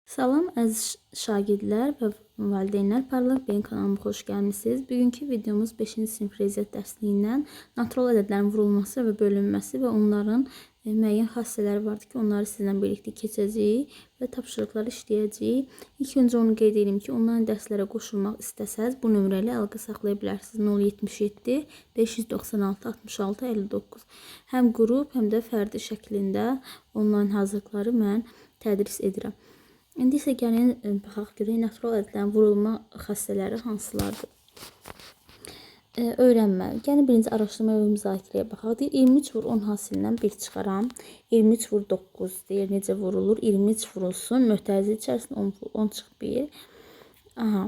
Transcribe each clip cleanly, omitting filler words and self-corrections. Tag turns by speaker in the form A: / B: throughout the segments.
A: Salam əziz şagirdlər və valideynlər, Parlaq Beyin kanalıma xoş gəlmisiniz. Bugünkü videomuz 5-ci sinif riyaziyyat dərsliyindən natural ədədlərin vurulması və bölünməsi və onların müəyyən xassələri vardır ki, onları sizinlə birlikdə keçəcəyik və tapşırıqları işləyəcəyik. İlk öncə onu qeyd edim ki, onlayn dərslərə qoşulmaq istəsəz bu nömrə ilə əlaqə saxlaya bilərsiniz. 077 596 66 59. Həm qrup, həm də fərdi şəklində onlayn hazırlıqları mən tədris edirəm. İndi isə gəlin baxaq görək natural ədədlərin vurulma xassələri hansılardır. Öyrənmə. Gəlin birinci araşdırma və müzakirəyə baxaq. Deyir 23 vur 10 hasilindən 1 çıxaram. 23 vur 9 deyir necə vurulur? 23 vurulsun. Mötərizə içərisində 10, 10 çıx 1. Aha.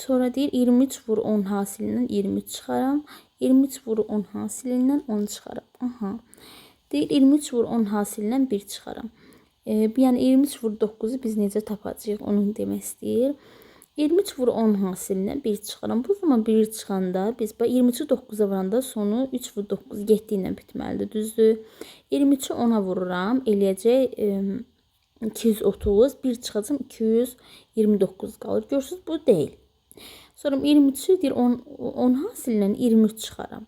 A: Sonra deyir 23 vur 10 hasilindən 23 çıxaram. 23 vur 10 hasilindən 10 çıxaram. Aha. Deyir 23 vur 10 hasilindən 1 çıxaram. Yəni 23 vur 9-u biz necə tapacağıq onu demək istəyir. 23 vur 10 hasilindən 1 çıxaram. Bu zaman 1 çıxanda biz 23-ü 9-a vuranda sonu 3 vur 9 7 ilə bitməlidir, düzdür? 23-ü 10-a vururam, eləyəcək 230, 1 çıxacam 229 qalır. Görürsünüz, bu deyil. Sonra 23-ü deyir 10 hasilindən 23 çıxaram.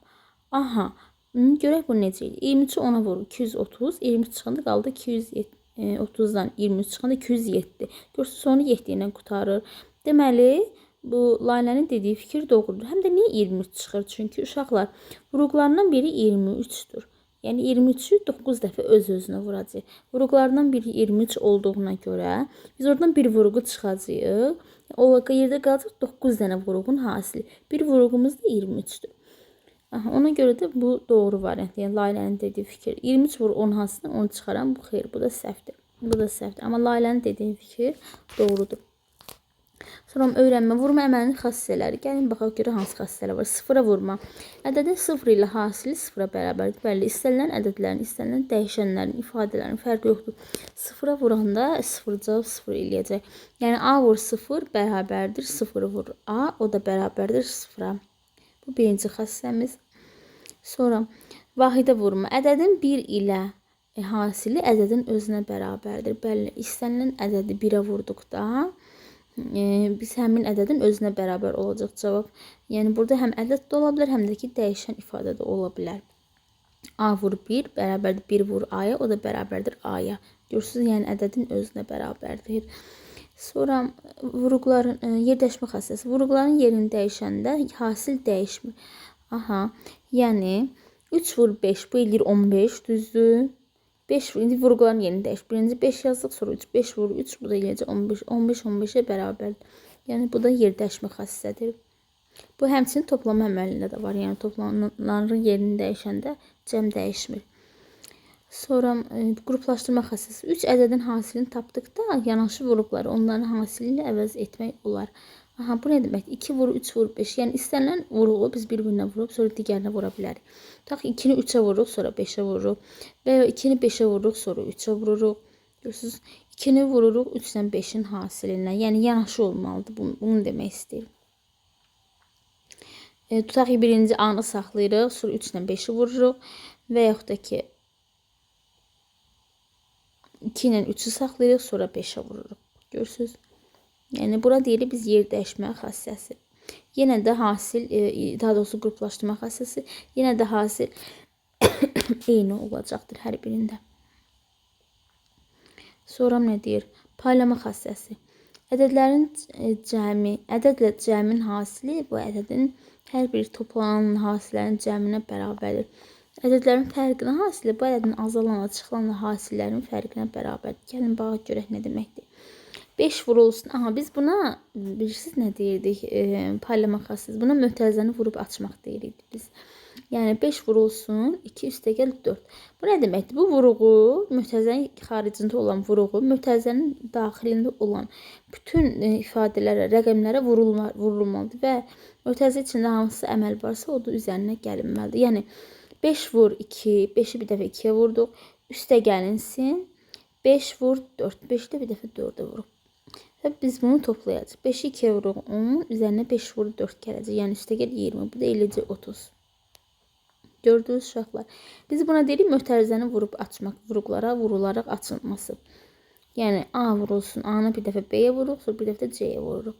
A: Aha, görək bu necə idi? 23-ü 10-a vurur 230, 23 çıxanda qaldı 270. 30-dan 23 çıxanda 207. Görürsünüz, sonu 7 ilə qurtarır. Deməli, bu Lalənin dediyi fikir doğrudur. Həm də niyə 23 çıxır? Çünki uşaqlar, vuruqlarından biri 23-dür. Yəni 23-ü 9 dəfə öz-özünə vuracaq. Vuruqlarından biri 23 olduğuna görə biz oradan bir vuruğu çıxacağıq. O yerdə qalacaq 9 dənə vuruğun hasili. Bir vuruğumuz da 23-dür. Aha, ona görə də bu doğru variant. Yəni Lalənin dediyi fikir. 23 vur 10 hasilindən 10 çıxaram. Bu xeyr, bu da səhvdir. Bu da səhvdir. Amma Lalənin dediyi fikir doğrudur. Sonra öyrənmə, vurma əməlinin xassələri. Gəlin baxaq görək hansı xassələr var. Sıfıra vurma. Ədədin 0 ilə hasili sıfıra bərabərdir. Bəli, istənilən ədədlərin, istənilən dəyişənlərin, ifadələrin fərqi yoxdur. Sıfıra vuranda sıfır cavab sıfır eləyəcək. Yəni A vur 0 bərabərdir 0 vur A, o da bərabərdir sıfıra. Bu birinci xassəmiz. Sonra vahidə vurma. Ədədin 1 ilə hasili ədədin özünə bərabərdir. Bəli, istənilən ədədi 1-ə vurduqda biz həmin ədədin özünə bərabər olacaq cavab. Yəni burada həm ədəd də ola bilər, həm də ki dəyişən ifadə də ola bilər. A vur 1 bərabərdir 1 vur A-ya, o da bərabərdir A-ya. Görürsünüz, yəni ədədin özünə bərabərdir. Sonra vuruqların yerdəşmə xassəsi. Vuruqların yerini dəyişəndə hasil dəyişmir. Aha, yəni 3 vur 5, bu eləyir 15, düzdür? 5 vur, indi vuruqların yerini dəyiş. Birinci 5 yazdıq, sonra 3, 5 vur 3, bu da eləyəcək 15, 15 15-ə bərabərdir. Yəni bu da yerdəşmə xassədir. Bu həmçinin toplama əməlində də var. Yəni toplananların yerini dəyişəndə cəm dəyişmir. Sonra qruplaşdırma xassəsi. 3 ədədin hasilini tapdıqda yanaşı vuruqları onların hasili ilə əvəz etmək olar. Aha, bu nə deməkdir? 2 vur 3 vur 5. Yəni istənilən vuruğu biz bir-birinə vurub sonra digərinə vura bilərik. Tutaq 2-ni 3-ə vururuq, sonra 5-ə vururuq. Və ya 2-ni 5-ə vururuq, sonra 3-ə vururuq. Görürsünüz, 2-ni vururuq 3 ilə 5-in hasilindən. Yəni yanaşı olmalıdır. Bunu demək istəyirəm. Tutaq ki, birinci A-nı saxlayırıq, sonra 3 ilə 5-i vururuq və yaxud da ki 2 ilə 3-ü saxlayırıq, sonra 5-ə vururuq. Görürsünüz? Yəni bura deyirik biz yer dəyişmə xassəsi. Yenə də hasil, daha doğrusu qruplaşdırma xassəsi, yenə də hasil eyni olacaqdır hər birində. Sonra nə deyir? Paylama xassəsi. Ədədlərin cəmi, ədədlə cəmin hasili bu ədədin hər bir toplanan hasillərin cəminə bərabərdir. Ədədlərin fərqinin hasili bu ədədin azalanla çıxılanla hasillərin fərqinə bərabərdir. Gəlin baxaq görək nə deməkdir. 5 vurulsun. Aha, biz buna bilirsiniz nə deyirdik? Paylama xassəsi. Buna mötərizəni vurub açmaq deyirik biz. Yəni 5 vurulsun 2 üstəgəl 4. Bu nə deməkdir? Bu vuruğu, mötərizənin xaricində olan vuruğu, mötərizənin daxilində olan bütün ifadələrə, rəqəmlərə vurulmalıdır və mötərizə içində hansı əməl varsa, o da üzərinə gəlinməlidir. Yəni 5 vur 2, 5-i bir dəfə 2-yə vurduq, üstə gəlinsin. 5 vur 4, 5-i də bir dəfə 4-ə vuruq. Və biz bunu toplayacağıq. 5-i 2-yə vuruq 10, üzərinə 5 vur 4 gələcək. Yəni üstəgəl 20, bu da eləyəcək 30. Gördünüz uşaqlar. Biz buna deyirik mötərizəni vurub açmaq, vuruqlara vurularaq açılması. Yəni A vurulsun, A-nı bir dəfə B-yə vururuq, sonra bir dəfə də C-yə vururuq.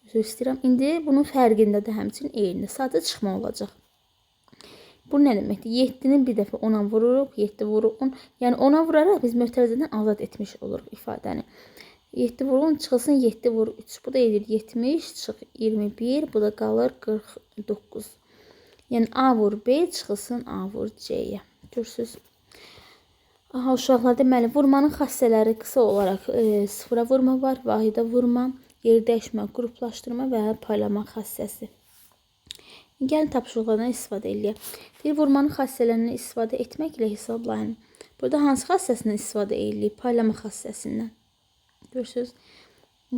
A: Üzr istəyirəm. İndi bunun fərqində də həmçinin eyni. Sadə çıxma olacaq. Bu nə deməkdir? 7-ni bir dəfə 10-a vururuq, 7 vururuq 10. Yəni 10-a vuraraq biz mötərizədən azad etmiş oluruq ifadəni. 7 vur 10 çıxılsın 7 vur 3. Bu da edir 70 çıx 21. Bu da qalır 49. Yəni A vur B çıxılsın A vur C-yə. Görürsünüz. Aha, uşaqlar, deməli vurmanın xassələri qısa olaraq sıfıra vurma var, vahidə vurma, yer dəyişmə, qruplaşdırma və paylama xassəsi. Gəlin tapşırıqlardan istifadə eləyək. Deyir, vurmanın xassələrindən istifadə etməklə hesablayın. Burada hansı xassəsindən istifadə edirik? Paylama xassəsindən. Görürsünüz.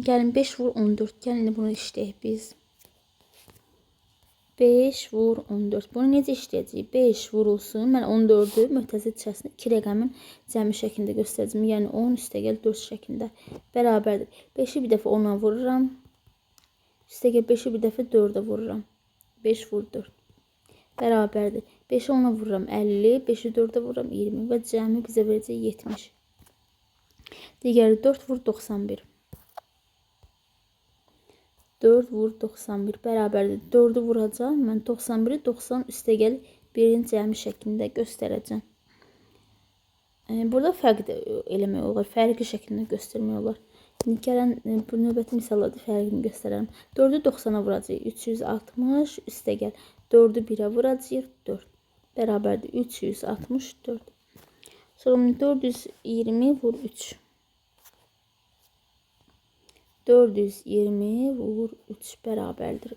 A: Gəlin 5 vur 14. Gəlin bunu işləyək biz. 5 vur 14. Bunu necə işləyəcəyik? 5 vurulsun. Mən 14-ü mötərizə içərisində 2 rəqəmin cəmi şəklində göstərəcəm. Yəni 10 üstəgəl 4 şəklində bərabərdir. 5-i bir dəfə 10-a vururam. Üstəgəl 5-i bir dəfə 4-ə vururam. 5 vur 4. Bərabərdir. 5-i 10-a vururam 50, 5-i 4-ə vururam 20 və cəmi bizə verəcək 70. Digəri 4 vur 91. 4 vur 91 bərabərdir. 4-ü vuracağam. Mən 91-i 90 üstəgəl 1-in cəmi şəklində göstərəcəm. Burada fərq də eləmək olar. Fərqi şəklində göstərmək olar. İndi gələn bu növbəti misallarda fərqini göstərərəm. 4-ü 90-a vuracağıq. 360 üstəgəl 4-ü 1-ə vuracağıq. 4 bərabərdir. 364. Sonra 420 vur 3. 420 vur 3 bərabərdir.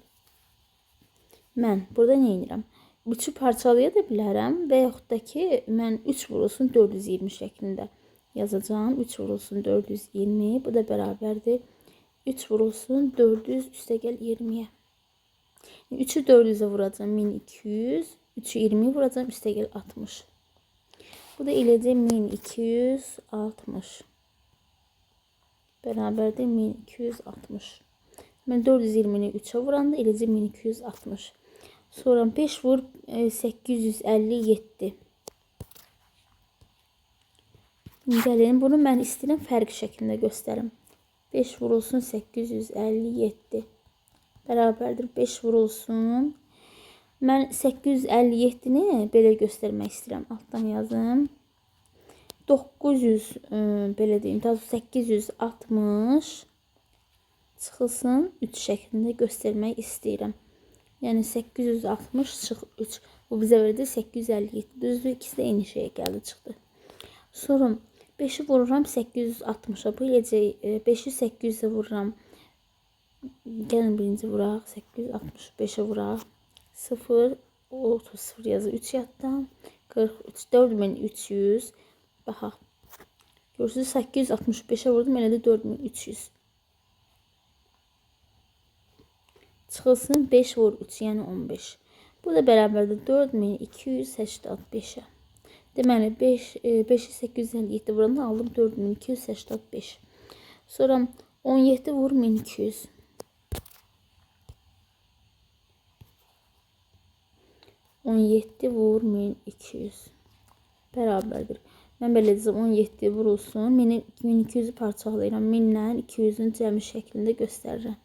A: Mən burada nə edirəm? 3-ü parçalaya da bilərəm və yaxud da ki, mən 3 vurulsun 420 şəklində yazacağam. 3 vurulsun 420. Bu da bərabərdir. 3 vurulsun 400 üstəgəl 20-yə. 3-ü 400-ə vuracağam 1200. 3-ü 20-yə vuracağam üstəgəl 60. Bu da eləcək 1260. Bərabərdir 1260. Mən 420-ni 3-ə vuranda eləcək 1260. Sonra 5 vur 857. Gəlin, bunu mən istəyirəm fərq şəklində göstərim. 5 vurulsun 857. Bərabərdir 5 vurulsun. Mən 857-ni belə göstərmək istəyirəm. Altdan yazım. 900, belə deyim, daha 860 çıxılsın 3 şəklində göstərmək istəyirəm. Yəni 860 çıx 3. Bu bizə verdi 857. Düzdür, ikisi də eyni şeyə gəldi, çıxdı. Sonra 5-i vururam 860-a. Bu eləcək 5-i 800-ə vururam. Gəlin birinci vuraq. 865-ə vuraq. 0, 30, 0 yazır. 3 yaddan. 43, 4300. Baxaq. Görürsünüz 865-ə vurdum, elə də 4300. Çıxılsın 5 vur 3, yəni 15. Bu da bərabərdir 4285-ə. Deməli 5-i 857 vuranda aldım 4285. Sonra 17 vur 1200. 17 vur 1200 bərabərdir. Mən belə deyəcəm 17 vurulsun. 1200-ü parçalayıram. 1000 ilə 200-ün cəmi şəklində göstərirəm.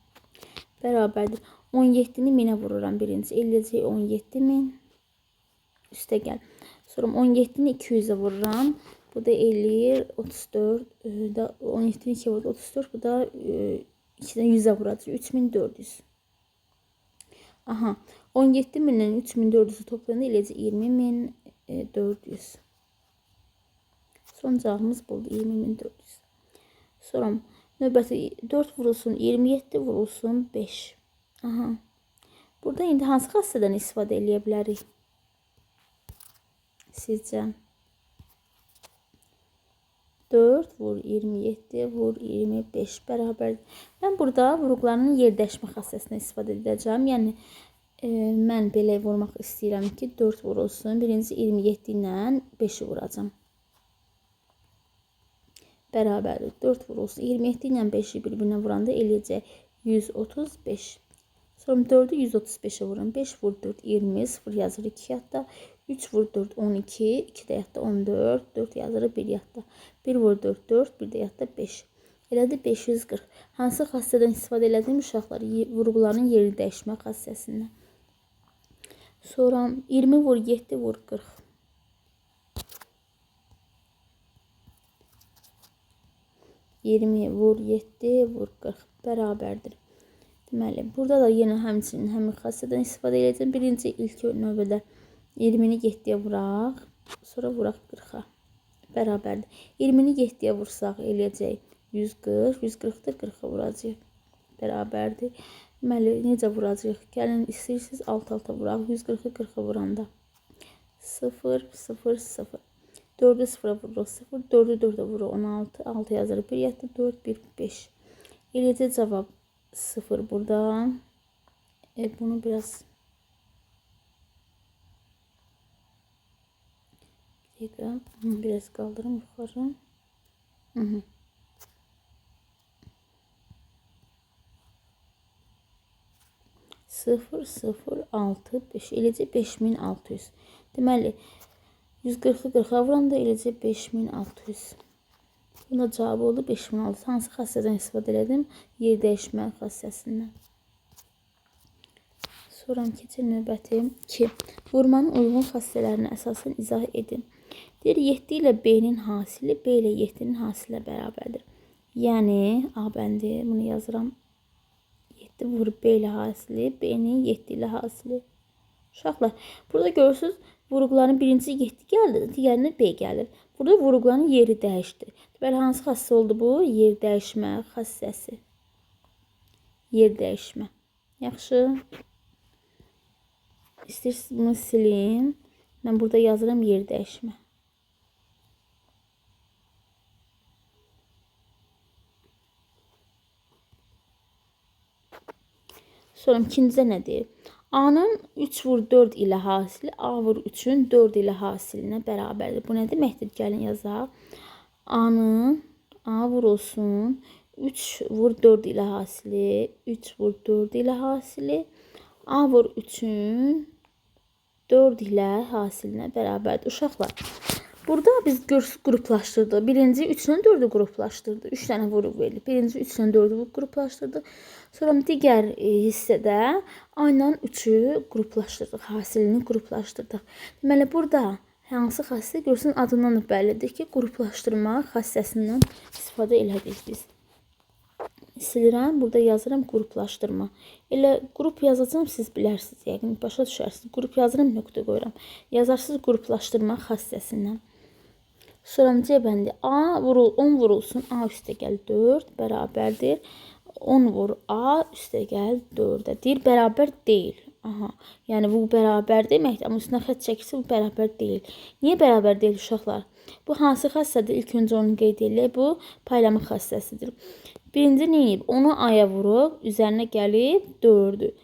A: Bərabərdir. 17-ni 1000-ə vururam birinci. Eləyəcək 17.000. Üstə gəl. Sonra 17-ni 200-ə vururam. Bu da eləyir 34. 17-ni 2-yə vurdu 34. Bu da 2-dən 100-ə vuracaq. 3400. Aha. 17.000-dən 3400-ü toplayanda eləyəcək 20.400. Son cavabımız buldu. 20.400. Sonra növbəti 4 vurulsun 27 vurulsun 5. Aha. Burada indi hansı xassədən istifadə eləyə bilərik? Sizcə? 4 vur 27 vur 25 bərabərdir. Mən burada vuruqlarının yerdəşmə xassəsindən istifadə edəcəm. Yəni mən belə vurmaq istəyirəm ki, 4 vurulsun. Birinci 27 ilə 5-i vuracam. Bərabərdir. 4 vurulsun. 27 ilə 5-i bir-birinə vuranda eləyəcək 135. Sonra 4-ü 135-ə vururam. 5 vur 4, 20. 0 yazır 2 yadda. 3 vur 4, 12. 2 də yatda 14. 4 yazırıq 1 yatda. 1 vur 4, 4. 1 də yatda 5. Elədir 540. Hansı xassədən istifadə elədim uşaqlar? Vurğuların yeri dəyişmə xassəsindən. Sonra 20 vur 7 vur 40. 20 vur 7 vur 40 bərabərdir. Deməli, burada da yenə həmçinin həmin xassədən istifadə edəcəm. Birinci ilk növbədə 20-ni 7-yə vuraq, sonra vuraq 40-a. Bərabərdir. 20-ni 7-yə vursaq eləyəcək 140, 140-da 40-a vuracağıq. Bərabərdir. Deməli, necə vuracağıq? Gəlin, istəyirsiniz alt-alta vuraq. 140-ı 40-a vuranda 0, 0, 0. 4-ü 0-a vururuq 0, 4-ü 4-ə vururuq 16, 6 yazırıq 1 yatdı 4, 1, 5. Eləcə cavab 0 burada. Bunu biraz bir dakika, biraz kaldırım yukarı. Hı -hı. 0, 0, 6, 5. Eləcə 5600. Deməli, 140-ı 40-a vuranda eləcə 5600. Buna cavabı oldu 5600. Hansı xassədən istifadə elədim? Yer dəyişmə xassəsindən. Sonra keçir növbəti 2. Vurmanın uyğun xassələrini əsasən izah edin. Deyir, 7 ilə B-nin hasili B ilə 7-nin hasilinə bərabərdir. Yəni, A bəndi, bunu yazıram. 7 vur B ilə hasili, B-nin 7 ilə hasili. Uşaqlar, burada görürsünüz, vurğuların birinci 7 gəldi, digərində B gəlir. Burada vurğuların yeri dəyişdi. Deməli, hansı xassə oldu bu? Yer dəyişmə xassəsi. Yer dəyişmə. Yaxşı. İstəyirsiniz bunu silin. Mən burada yazıram yer dəyişmə. Sonra ikincidə nə deyir? A-nın 3 vur 4 ilə hasili A vur 3-ün 4 ilə hasilinə bərabərdir. Bu nə deməkdir? Gəlin yazaq. A-nın A vurulsun 3 vur 4 ilə hasili 3 vur 4 ilə hasili A vur 3-ün 4 ilə hasilinə bərabərdir. Uşaqlar, burada biz görürsünüz qruplaşdırdıq. Birinci 3 ilə 4-ü qruplaşdırdıq. 3 dənə vuruq verilib. Birinci 3 ilə 4-ü qruplaşdırdıq. Sonra digər hissədə A ilə 3-ü qruplaşdırdıq. Hasilini qruplaşdırdıq. Deməli, burada hansı xassə görsün adından da bəllidir ki, qruplaşdırma xassəsindən istifadə elədik biz. Silirəm, burada yazıram qruplaşdırma. Elə qrup yazacağım, siz bilərsiniz, yəqin başa düşərsiniz. Qrup yazıram, nöqtə qoyuram. Yazarsınız qruplaşdırma xassəsindən. Sonra C bəndi A vurul 10 vurulsun, A üstə gəl 4 bərabərdir. 10 vur A üstə gəl 4-ə. Deyir bərabər deyil. Aha. Yəni bu bərabər deməkdir, amma üstünə xətt çəkirsə bu bərabər deyil. Niyə bərabər deyil uşaqlar? Bu hansı xassədir? İlk öncə onu qeyd eləyək. Bu paylama xassəsidir. Birinci nə edib? 10-u A-ya vurub, üzərinə gəlib 4-ü.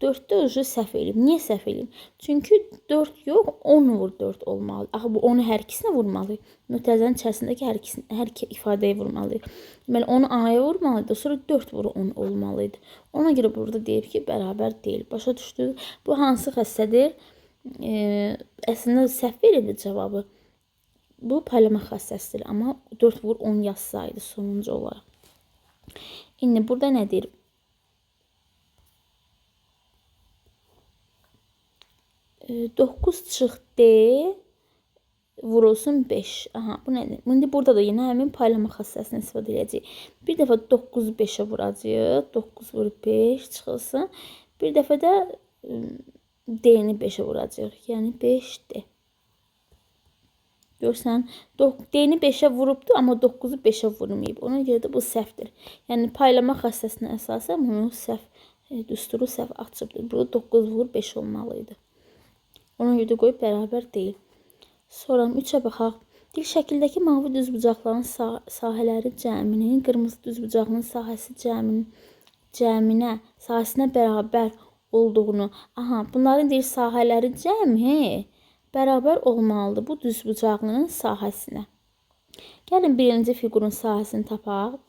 A: 4-də ucu səhv eləyib. Niyə səhv eləyib? Çünki 4 yox, 10 vur 4 olmalıdır. Axı bu 10-u hər ikisinə vurmalıyıq. Mötərizənin içərisindəki hər iki ifadəyə vurmalıyıq. Deməli 10-u A-ya vurmalıydı, sonra 4 vur 10 olmalıydı. Ona görə burada deyib ki, bərabər deyil. Başa düşdünüz? Bu hansı xassədir? Əslində səhv verildi cavabı. Bu paylama xassəsidir, amma 4 vur 10 yazsaydı sonuncu olaraq. İndi burada nə deyir? 9 çıx D vurulsun 5. Aha, bu nədir? İndi burada da yenə həmin paylama xassəsini istifadə edəcəyik. Bir dəfə 9 5-ə vuracağıq. 9 vur 5 çıxılsın. Bir dəfə də D-ni 5-ə vuracağıq. Yəni 5D. Görsən, D-ni 5-ə vurubdur, amma 9-u 5-ə vurmayıb. Ona görə də bu səhvdir. Yəni paylama xassəsinə əsasən bunu səhv, düsturu səhv açıbdır. Burada 9 vur 5 olmalı idi. Ona görə də qoyub bərabər deyil. Sonra 3-ə baxaq. Deyir, şəkildəki mavi düzbucaqların sahələri cəminin, qırmızı düzbucağının sahəsi cəminə, sahəsinə bərabər olduğunu. Aha, bunların deyir sahələri cəmi bərabər olmalıdır bu düzbucaqlının sahəsinə. Gəlin birinci fiqurun sahəsini tapaq.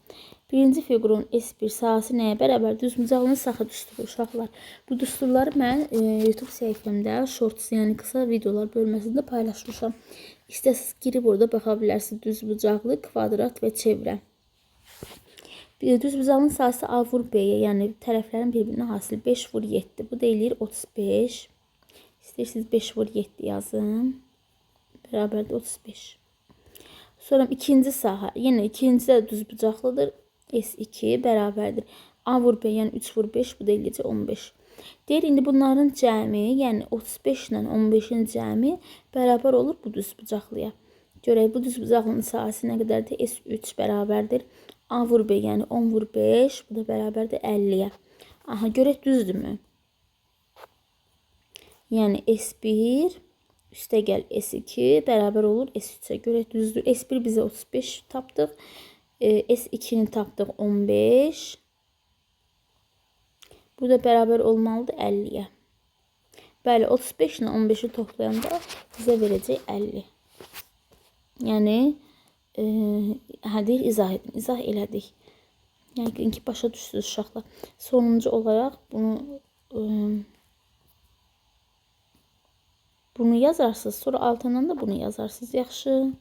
A: Birinci fiqurun S1 sahəsi nəyə bərabər? Düzbucaqlının saxı düsturu uşaqlar. Bu düsturları mən YouTube səhifəmdə shorts, yəni qısa videolar bölməsində paylaşmışam. İstəsiniz girib orada baxa bilərsiniz. Düzbucaqlı, kvadrat və çevrə. Düzbucaqlının sahəsi A vur B-yə, yəni tərəflərin bir-birinə hasili 5 vur 7. Bu da eləyir 35. İstəyirsiniz 5 vur 7 yazın. Bərabərdir 35. Sonra ikinci sahə, yenə ikinci də düzbucaqlıdır. S2 bərabərdir. A vur B, yəni 3 vur 5, bu da eləyəcək 15. Deyir, indi bunların cəmi, yəni 35 ilə 15-in cəmi bərabər olur bu düzbucaqlıya. Görək, bu düzbucaqlının sahəsi nə qədərdir? S3 bərabərdir. A vur B, yəni 10 vur 5, bu da bərabərdir 50-yə. Aha, görək düzdürmü? Yəni S1 üstə gəl S2 bərabər olur S3-ə. Görək düzdür. S1 bizə 35 tapdıq. S2-ni tapdıq 15. Bu da bərabər olmalıdır 50-yə. Bəli, 35 ilə 15-i toplayanda bizə verəcək 50. Yəni, deyir, izah edin. İzah elədik. Yəqin ki, başa düşdünüz uşaqlar. Sonuncu olaraq bunu yazarsınız. Sonra altından da bunu yazarsınız. Yaxşı.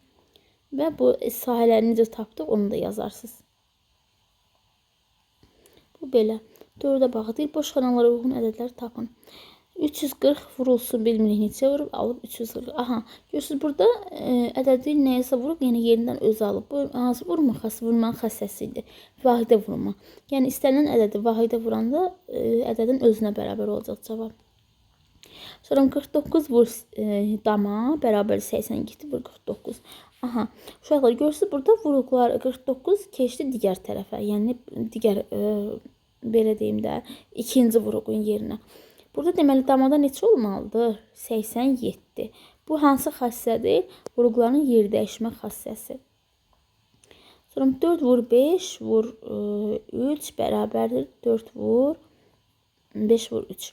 A: Və bu sahələri necə tapdıq, onu da yazarsınız. Bu belə. 4-ə baxaq. Deyir, boş xanalara uyğun ədədlər tapın. 340 vurulsun, bilmirik neçə vurub, alıb 340. Aha, görürsünüz, burada ədədi nəyəsə vurub, yəni yerindən özü alıb. Bu hansı vurma xassəsi? Vurmanın xassəsidir. Vahidə vurma. Yəni, istənilən ədədi vahidə vuranda ədədin özünə bərabər olacaq cavab. Sonra 49 vur dama bərabər 82 vur 49. Aha, uşaqlar, görürsünüz, burada vuruqlar 49 keçdi digər tərəfə. Yəni, digər, belə deyim də, ikinci vuruqun yerinə. Burada deməli, damada neçə olmalıdır? 87. Bu hansı xassədir? Vuruqların yer dəyişmə xassəsi. Sonra 4 vur 5 vur 3 bərabərdir 4 vur 5 vur 3.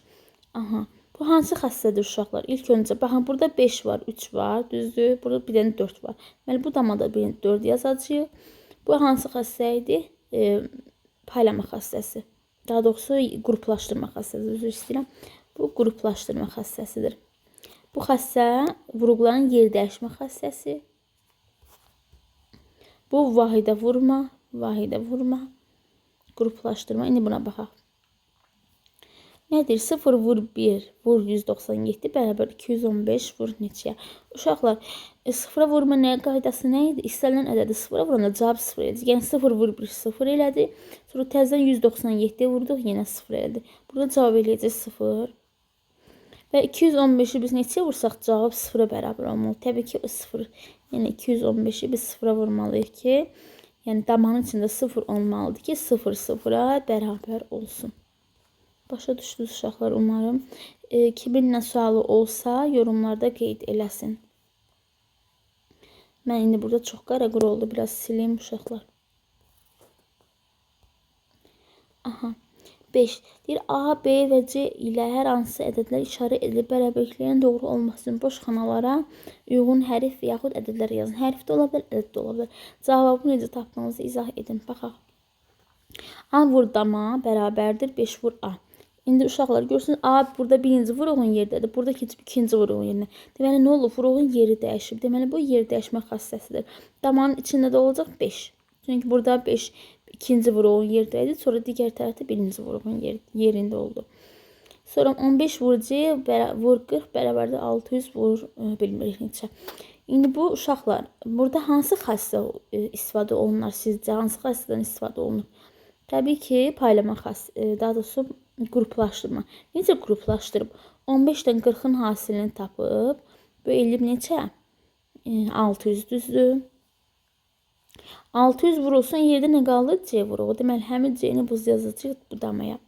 A: Aha. Bu hansı xassədir uşaqlar? İlk öncə, baxın, burada 5 var, 3 var, düzdür. Burada bir dənə 4 var. Deməli, bu damada bir 4 yazacağıq. Bu hansı xassə idi? Paylama xassəsi. Daha doğrusu, qruplaşdırma xassəsi. Üzr istəyirəm. Bu, qruplaşdırma xassəsidir. Bu xassə vuruqların yer dəyişmə xassəsi. Bu, vahidə vurma, vahidə vurma, qruplaşdırma. İndi buna baxaq. Nədir? 0 vur 1 vur 197 bərabər 215 vur neçəyə? Uşaqlar, 0-a vurma nə qaydası nə idi? İstənilən ədədi 0-a vuranda cavab 0 eləyəcək. Yəni 0 vur 1 0 elədi. Sonra təzədən 197 vurduq, yenə 0 elədi. Burada cavab eləyəcək 0. Və 215-i biz neçəyə vursaq cavab 0-a bərabər olmalı. Təbii ki, 0. Yəni 215-i biz 0-a vurmalıyıq ki, yəni damanın içində 0 olmalıdır ki, 0 0-a bərabər olsun. Başa düşdünüz uşaqlar, umarım. Kimin nə sualı olsa yorumlarda qeyd eləsin. Mən indi burada çox qara-qura oldu. Biraz silim uşaqlar. Aha. 5. Deyir, A, B və C ilə hər hansı ədədlər işarə edilib. Bərabərliklərin doğru olması üçün boş xanalara uyğun hərf və yaxud ədədlər yazın. Hərf də ola bilər, ədəd də ola bilər. Cavabı necə tapdığınızı izah edin. Baxaq. A vur dama bərabərdir 5 vur A. İndi uşaqlar görürsünüz, A burada birinci vuruğun yerdədir. Burada keçib ikinci vuruğun yerinə. Deməli, nə olub? Vuruğun yeri dəyişib. Deməli, bu yer dəyişmə xassəsidir. Damanın içində də olacaq 5. Çünki burada 5 ikinci vuruğun yerdə idi. Sonra digər tərəfdə birinci vuruğun yerində oldu. Sonra 15 vur C vur 40 bərabərdir 600 vur bilmirik neçə. İndi bu uşaqlar, burada hansı xassə istifadə olunur sizcə? Hansı xassədən istifadə olunur? Təbii ki, paylama xassəsi, daha doğrusu qruplaşdırma. Necə qruplaşdırıb? 15-dən 40-ın hasilini tapıb, bu eləyib neçə? 600 düzdür. 600 vurulsun, yerdə nə qalır? C vuruğu. Deməli, həmin C-ni buz yazacaq bu damaya.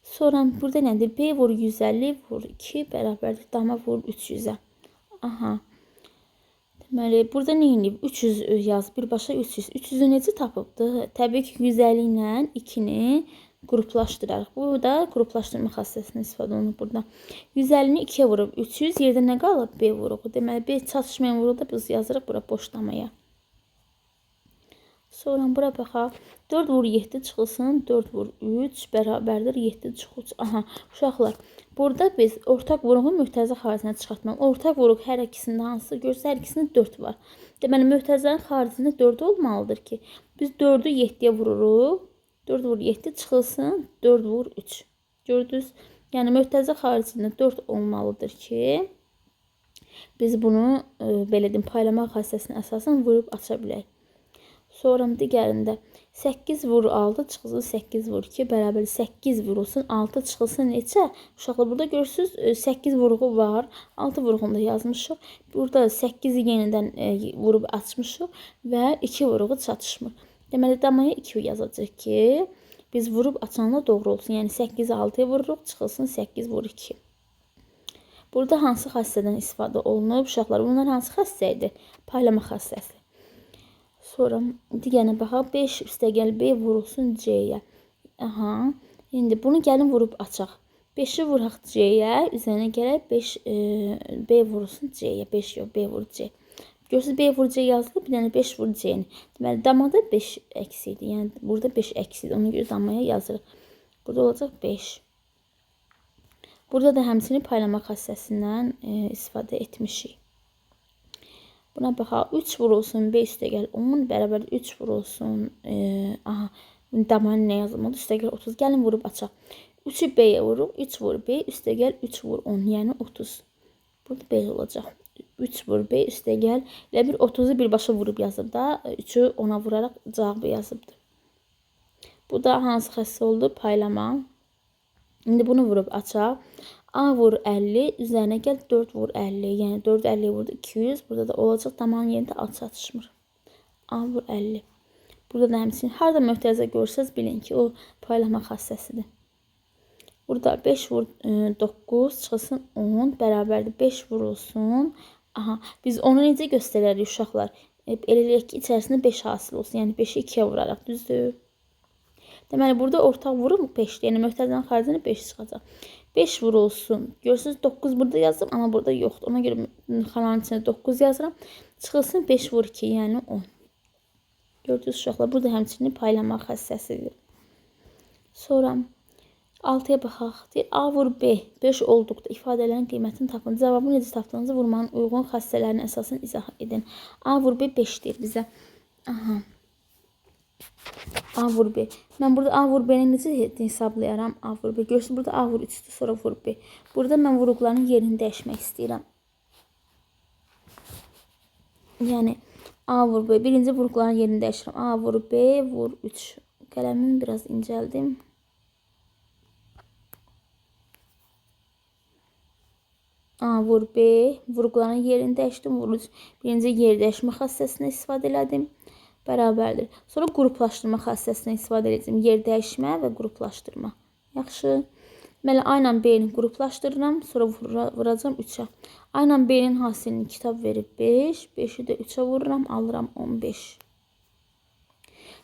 A: Sonra burada nədir? B vur 150 vur 2 bərabərdir dama vur 300-ə. Aha. Deməli, burada nə edib? 300 yaz, birbaşa 300. 300-ü necə tapıbdı? Təbii ki, 150 ilə 2-ni qruplaşdırarıq. Bu da qruplaşdırma xassəsindən istifadə olunur burada. 150-ni 2-yə vurub 300, yerdə nə qalıb? B vuruğu. Deməli, B çatışmayan vuruğu da biz yazırıq bura boş damaya. Sonra bura baxaq. 4 vur 7 çıxılsın, 4 vur 3 bərabərdir 7 çıx 3. Aha, uşaqlar, burada biz ortaq vuruğu mötərizə xaricinə çıxartmalıyıq. Ortaq vuruq hər ikisində hansı? Görsə, hər ikisində 4 var. Deməli, mötərizənin xaricində 4 olmalıdır ki, biz 4-ü 7-yə vururuq. 4 vur 7 çıxılsın, 4 vur 3. Gördünüz? Yəni, mötərizə xaricində 4 olmalıdır ki, biz bunu, belə deyim, paylama xassəsinə əsasən vurub aça bilək. Sonra digərində 8 vur 6 çıxılsın 8 vur 2 bərabər 8 vurulsun 6 çıxılsın neçə? Uşaqlar, burada görürsünüz 8 vuruğu var. 6 vuruğunu da yazmışıq. Burada 8-i yenidən vurub açmışıq və 2 vuruğu çatışmır. Deməli, damaya 2 yazacaq ki, biz vurub açanda doğru olsun. Yəni 8-i 6-ya vururuq, çıxılsın 8 vur 2. Burada hansı xassədən istifadə olunub? Uşaqlar, bunlar hansı xassə idi? Paylama xassəsi. Sonra digərinə baxaq. 5 üstəgəl B vurulsun C-yə. Aha. İndi bunu gəlin vurub açaq. 5-i vuraq C-yə, üzərinə gələk 5 B vurulsun C-yə. 5 yox, B vur C. Görürsünüz, B vur C yazılıb, bir dənə 5 vur C-ni. Deməli, damada 5 əksi idi. Yəni, burada 5 əksi idi. Ona görə damaya yazırıq. Burada olacaq 5. Burada da həmçinin paylama xassəsindən istifadə etmişik. Buna baxaq. 3 vurulsun B üstəgəl 10 bərabər 3 vurulsun. Aha, damanı nə yazılmalı? Üstəgəl 30. Gəlin vurub açaq. 3-ü B-yə vururuq. 3 vur B üstəgəl 3 vur 10. Yəni 30. Burada B olacaq. 3 vur B üstəgəl. Elə bir 30-u birbaşa vurub yazıb da. 3-ü 10-a vuraraq cavabı yazıbdır. Bu da hansı xassə oldu? Paylama. İndi bunu vurub açaq. A vur 50, üzərinə gəl 4 vur 50. Yəni 4 50 vurdu 200. Burada da olacaq. Damanın yerində A çatışmır. A vur 50. Burada da həmçinin harada mötərizə görsəz bilin ki, o paylama xassəsidir. Burada 5 vur 9 çıxılsın 10 bərabərdir 5 vurulsun. Aha, biz onu necə göstərərik uşaqlar? Elə eləyək ki, içərisində 5 hasil olsun. Yəni 5-i 2-yə vuraraq, düzdür? Deməli, burada ortaq vurum 5-dir. Yəni mötərizənin xaricində 5 çıxacaq. 5 vurulsun. Görürsünüz, 9 burada yazdım, amma burada yoxdur. Ona görə xananın içində 9 yazıram. Çıxılsın 5 vur 2, yəni 10. Gördünüz uşaqlar, burada həmçinin paylama xassəsidir. Sonra 6-ya baxaq. Deyir, A vur B 5 olduqda ifadələrin qiymətini tapın. Cavabı necə tapdığınızı vurmanın uyğun xassələrinə əsasən izah edin. A vur B 5 deyir bizə. Aha. A vur B. Mən burada A vur B-ni necə hesablayaram? A vur B. Görürsünüz, burada A vur 3-dür, sonra vur B. Burada mən vuruqların yerini dəyişmək istəyirəm. Yəni A vur B. Birinci vuruqların yerini dəyişirəm. A vur B vur 3. Qələmimi biraz incəldim. A vur B. Vuruqların yerini dəyişdim. Vur 3. Birinci yer dəyişmə xassəsindən istifadə elədim. Bərabərdir. Sonra qruplaşdırma xassəsindən istifadə edəcəm. Yer dəyişmə və qruplaşdırma. Yaxşı. Deməli, A ilə B-ni qruplaşdırıram. Sonra vuracağam 3-ə. A ilə B-nin hasilini kitab verib 5. 5-i də 3-ə vururam. Alıram 15.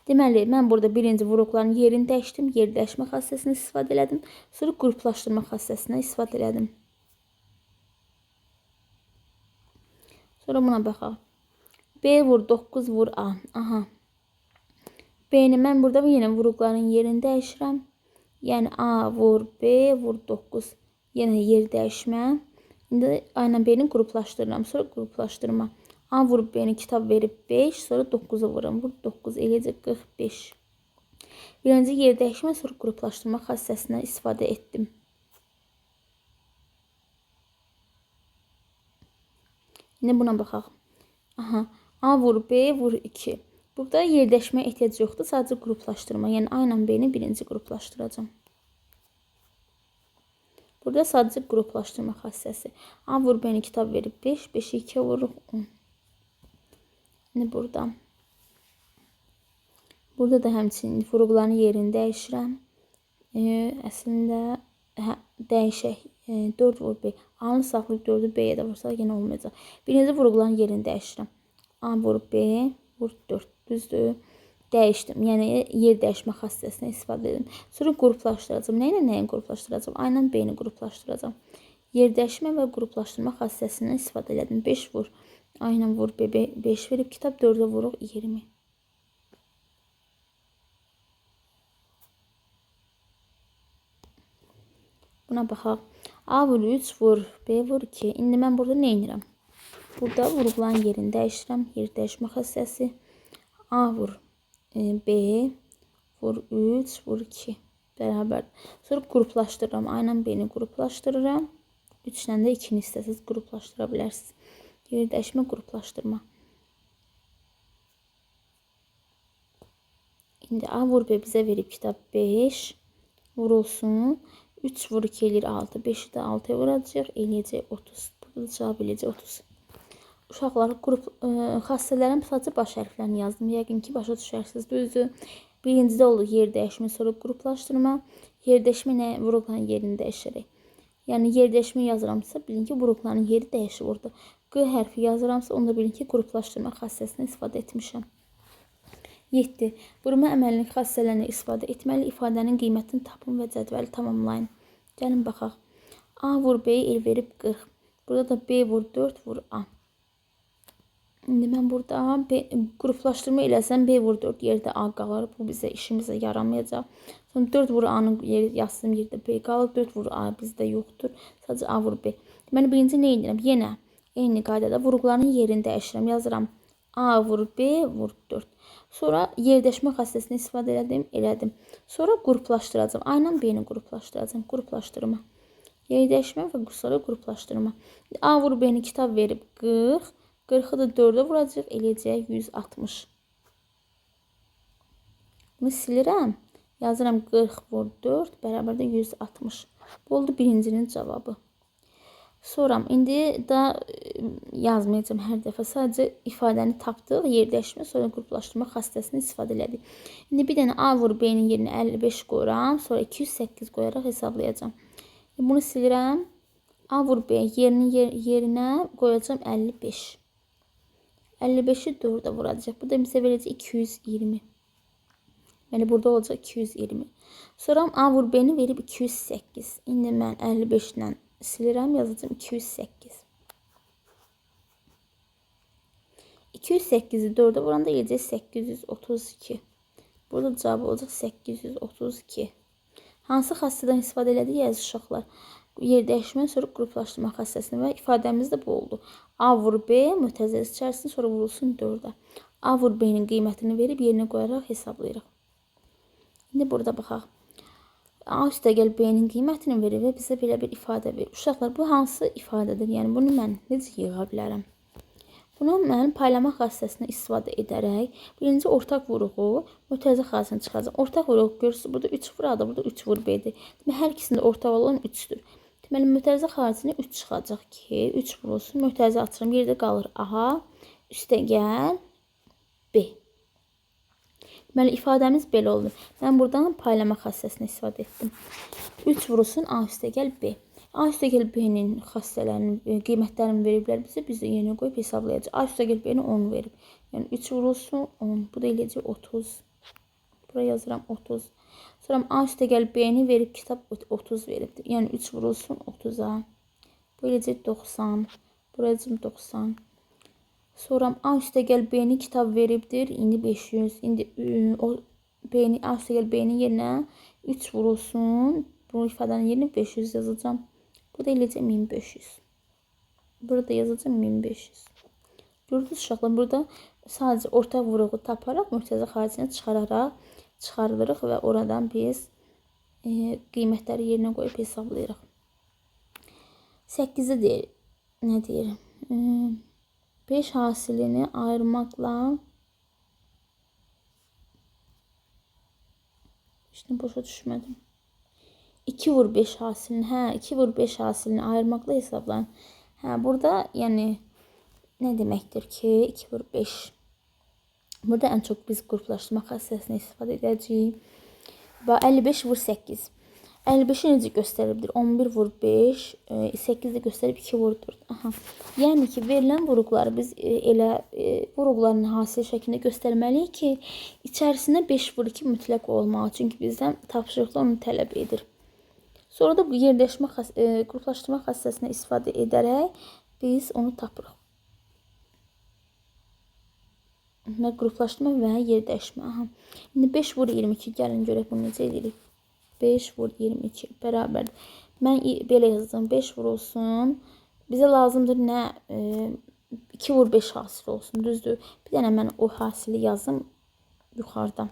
A: Deməli, mən burada birinci vuruqların yerini dəyişdim. Yer dəyişmə xassəsindən istifadə elədim. Sonra qruplaşdırma xassəsindən istifadə elədim. Sonra buna baxaq. B vur 9 vur A. Aha. B-ni mən burada yenə vuruqların yerini dəyişirəm. Yəni A vur B vur 9. Yenə yer dəyişmə. İndi A ilə B-ni qruplaşdırıram. Sonra qruplaşdırma. A vur B-ni kitab verib 5, sonra 9-u vururam. Vur 9 eləyəcək 45. Birinci yer dəyişmə, sonra qruplaşdırma xassəsindən istifadə etdim. İndi buna baxaq. Aha. A vur B vur 2. Burada yer dəyişməyə ehtiyac yoxdur. Sadəcə qruplaşdırma. Yəni A ilə B-ni birinci qruplaşdıracağam. Burada sadəcə qruplaşdırma xassəsi. A vur B-ni kitab verib 5. 5-i 2-yə vururuq 10. İndi burada. Burada da həmçinin vuruqların yerini dəyişirəm. Əslində dəyişək. 4 vur B. A-nı saxlayıb 4-ü B-yə də vursaq yenə olmayacaq. Birinci vuruqların yerini dəyişirəm. A vur B vur 4. Düzdür? Dəyişdim. Yəni yer dəyişmə xassəsindən istifadə edim. Sonra qruplaşdıracağam. Nə ilə nəyi qruplaşdıracağam? A ilə B-ni qruplaşdıracağam. Yer dəyişmə və qruplaşdırma xassəsindən istifadə elədim. 5 vur. A ilə vur B 5 verib kitab 4-ə vuruq 20. Buna baxaq. A vur 3 vur B vur 2. İndi mən burada nə edirəm? Burada vuruqların yerini dəyişirəm. Yer dəyişmə xassəsi. A vur B vur 3 vur 2 bərabər. Sonra qruplaşdırıram. A ilə B-ni qruplaşdırıram. 3 ilə də 2-ni istəsiniz qruplaşdıra bilərsiniz. Yer dəyişmə, qruplaşdırma. İndi A vur B bizə verib kitab 5 vurulsun. 3 vur 2 eləyir 6. 5-i də 6-ya vuracaq. Eləyəcək 30. Burada cavab eləyəcək 30. Uşaqlar, qrup xassələrin sadəcə baş hərflərini yazdım. Yəqin ki, başa düşərsiniz. Düzdür. Birincidə oldu yer dəyişmə, sonra qruplaşdırma. Yer dəyişmə nə? Vuruqların yerini dəyişərək. Yəni yer dəyişmə yazıramsa, bilin ki, vuruqların yeri dəyişir orada. Q hərfi yazıramsa, onda bilin ki, qruplaşdırma xassəsini istifadə etmişəm. 7. Vurma əməlinin xassələrini istifadə etməli. İfadənin qiymətini tapın və cədvəli tamamlayın. Gəlin baxaq. A vur B-yi el verib 40. Burada da B vur 4 vur A. İndi mən burada B, qruplaşdırma eləsəm B vur 4 yerdə A qalır. Bu bizə işimizə yaramayacaq. Sonra 4 vur A-nın yeri yazsam yerdə B qalır. 4 vur A bizdə yoxdur. Sadəcə A vur B. Deməli birinci nə edirəm? Yenə eyni qaydada vuruqların yerini dəyişirəm. Yazıram A vur B vur 4. Sonra yerdəşmə xassəsini istifadə elədim. Sonra qruplaşdıracağam. A ilə B-ni qruplaşdıracağam. Qruplaşdırma. Yerdəşmə və sonra qruplaşdırma. A vur B-ni kitab verib 40. 40-ı da 4-ə vuracaq, eləyəcək 160. Bunu silirəm. Yazıram 40 vur 4 bərabərdir 160. Bu oldu birincinin cavabı. Sonra indi da yazmayacağam hər dəfə. Sadəcə ifadəni tapdıq, yerdəşmə, sonra qruplaşdırma xassəsini istifadə elədik. İndi bir dənə A vur B-nin yerinə 55 qoyuram, sonra 208 qoyaraq hesablayacağam. Bunu silirəm. A vur B yerinə qoyacağam 55. 55-i 4-ə vuracaq. Bu da bizə verəcək 220. Yəni burada olacaq 220. Sonra A vur B-ni verib 208. İndi mən 55 ilə silirəm, yazacağam 208. 208-i 4-ə vuranda eləyəcək 832. Burada cavab olacaq 832. Hansı xassədən istifadə elədik əziz uşaqlar? Yer dəyişmə, sonra qruplaşdırma xassəsini və ifadəmiz də bu oldu. A vur B mötərizəsi içərisində sonra vurulsun 4-ə. A vur B-nin qiymətini verib yerinə qoyaraq hesablayırıq. İndi burada baxaq. A üstəgəl B-nin qiymətini verir və bizə belə bir ifadə verir. Uşaqlar, bu hansı ifadədir? Yəni bunu mən necə yığa bilərəm? Bunu mən paylama xassəsini istifadə edərək birinci ortaq vuruğu mötərizə xassəsini çıxaracağam. Ortaq vuruğu görürsünüz, burada 3 vur A-da, burada 3 vur B-dir. Demək, hər ikisində ortaq olan 3-dür. Deməli, mötərizə xaricini 3 çıxacaq ki, 3 vurulsun. Mötərizə açıram, yerdə qalır A, üstəgəl B. Deməli, ifadəmiz belə oldu. Mən buradan paylama xassəsini istifadə etdim. 3 vurulsun A üstəgəl B. A üstəgəl B-nin xassələrini, qiymətlərini veriblər bizə. Biz də yerinə qoyub hesablayacaq. A üstəgəl B-ni 10 verib. Yəni 3 vurulsun 10. Bu da eləyəcək 30. Buraya yazıram 30. Sonra A üstəgəl B-ni verib kitab 30 veribdir. Yəni 3 vurulsun 30-a. Bu eləyəcək 90. Buraya yazacağım 90. Sonra A üstəgəl B-ni kitab veribdir. İndi 500. İndi o B-ni A üstəgəl B-nin yerinə 3 vurulsun. Bu ifadənin yerinə 500 yazacağam. Bu da eləyəcək 1500. Burada yazacağam 1500. Gördünüz uşaqlar, burada sadəcə ortaq vuruğu taparaq, mötərizə xaricini çıxarılırıq və oradan biz qiymətləri yerinə qoyub hesablayırıq. 8-də deyir, nə deyir? 5 hasilini ayırmaqla heç nə başa düşmədim. 2 vur 5 hasilini, hə, 2 vur 5 hasilini ayırmaqla hesablayın. Hə, burada yəni nə deməkdir ki, 2 vur 5. Burada ən çox biz qruplaşdırma xassəsini istifadə edəcəyik. Və 55 vur 8. 55-i necə göstəribdir? 11 vur 5, 8 də göstərib 2 vur 4. Aha. Yəni ki, verilən vuruqları biz elə vuruqların hasil şəklində göstərməliyik ki, içərisində 5 vur 2 mütləq olmalı. Çünki bizdən tapşırıqda onu tələb edir. Sonra da bu yerləşmə, qruplaşdırma xassəsini istifadə edərək biz onu tapırıq. Və qruplaşdırma və yer dəyişmə. Aha. İndi 5 vur 22. Gəlin görək bunu necə edirik. 5 vur 22 bərabərdir. Mən belə yazdım. 5 vurulsun. Bizə lazımdır nə? 2 vur 5 hasil olsun. Düzdür? Bir dənə mən o hasili yazım yuxarıda.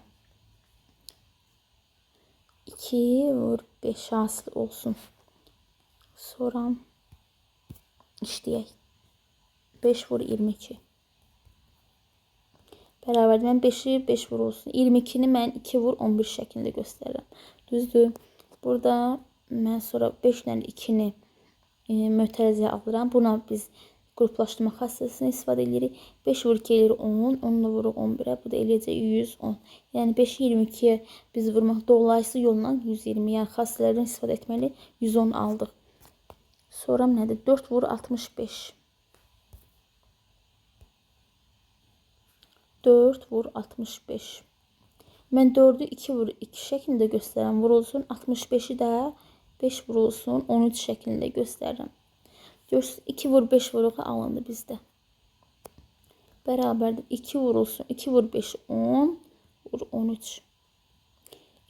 A: 2 vur 5 hasil olsun. Sonra işləyək. 5 vur 22. Bərabərdir. Mən 5-i 5 vurulsun. 22-ni mən 2 vur 11 şəklində göstərirəm. Düzdür? Burada mən sonra 5 ilə 2-ni mötərizəyə alıram. Buna biz qruplaşdırma xassəsini istifadə edirik. 5 vur 2 eləyir 10. 10-la vuruq 11-ə. Bu da eləyəcək 110. Yəni 5-i 22-yə biz vurmaq dolayısı yolla 120. Yəni xassələrdən istifadə etməli 110 aldıq. Sonra nədir? 4 vur 65. 4 vur 65. Mən 4-ü 2 vur 2 şəklində göstərirəm. Vurulsun. 65-i də 5 vurulsun. 13 şəklində göstərirəm. Görürsünüz 2 vur 5 vuruğu alındı bizdə. Bərabərdir. 2 vurulsun. 2 vur 5 10 vur 13.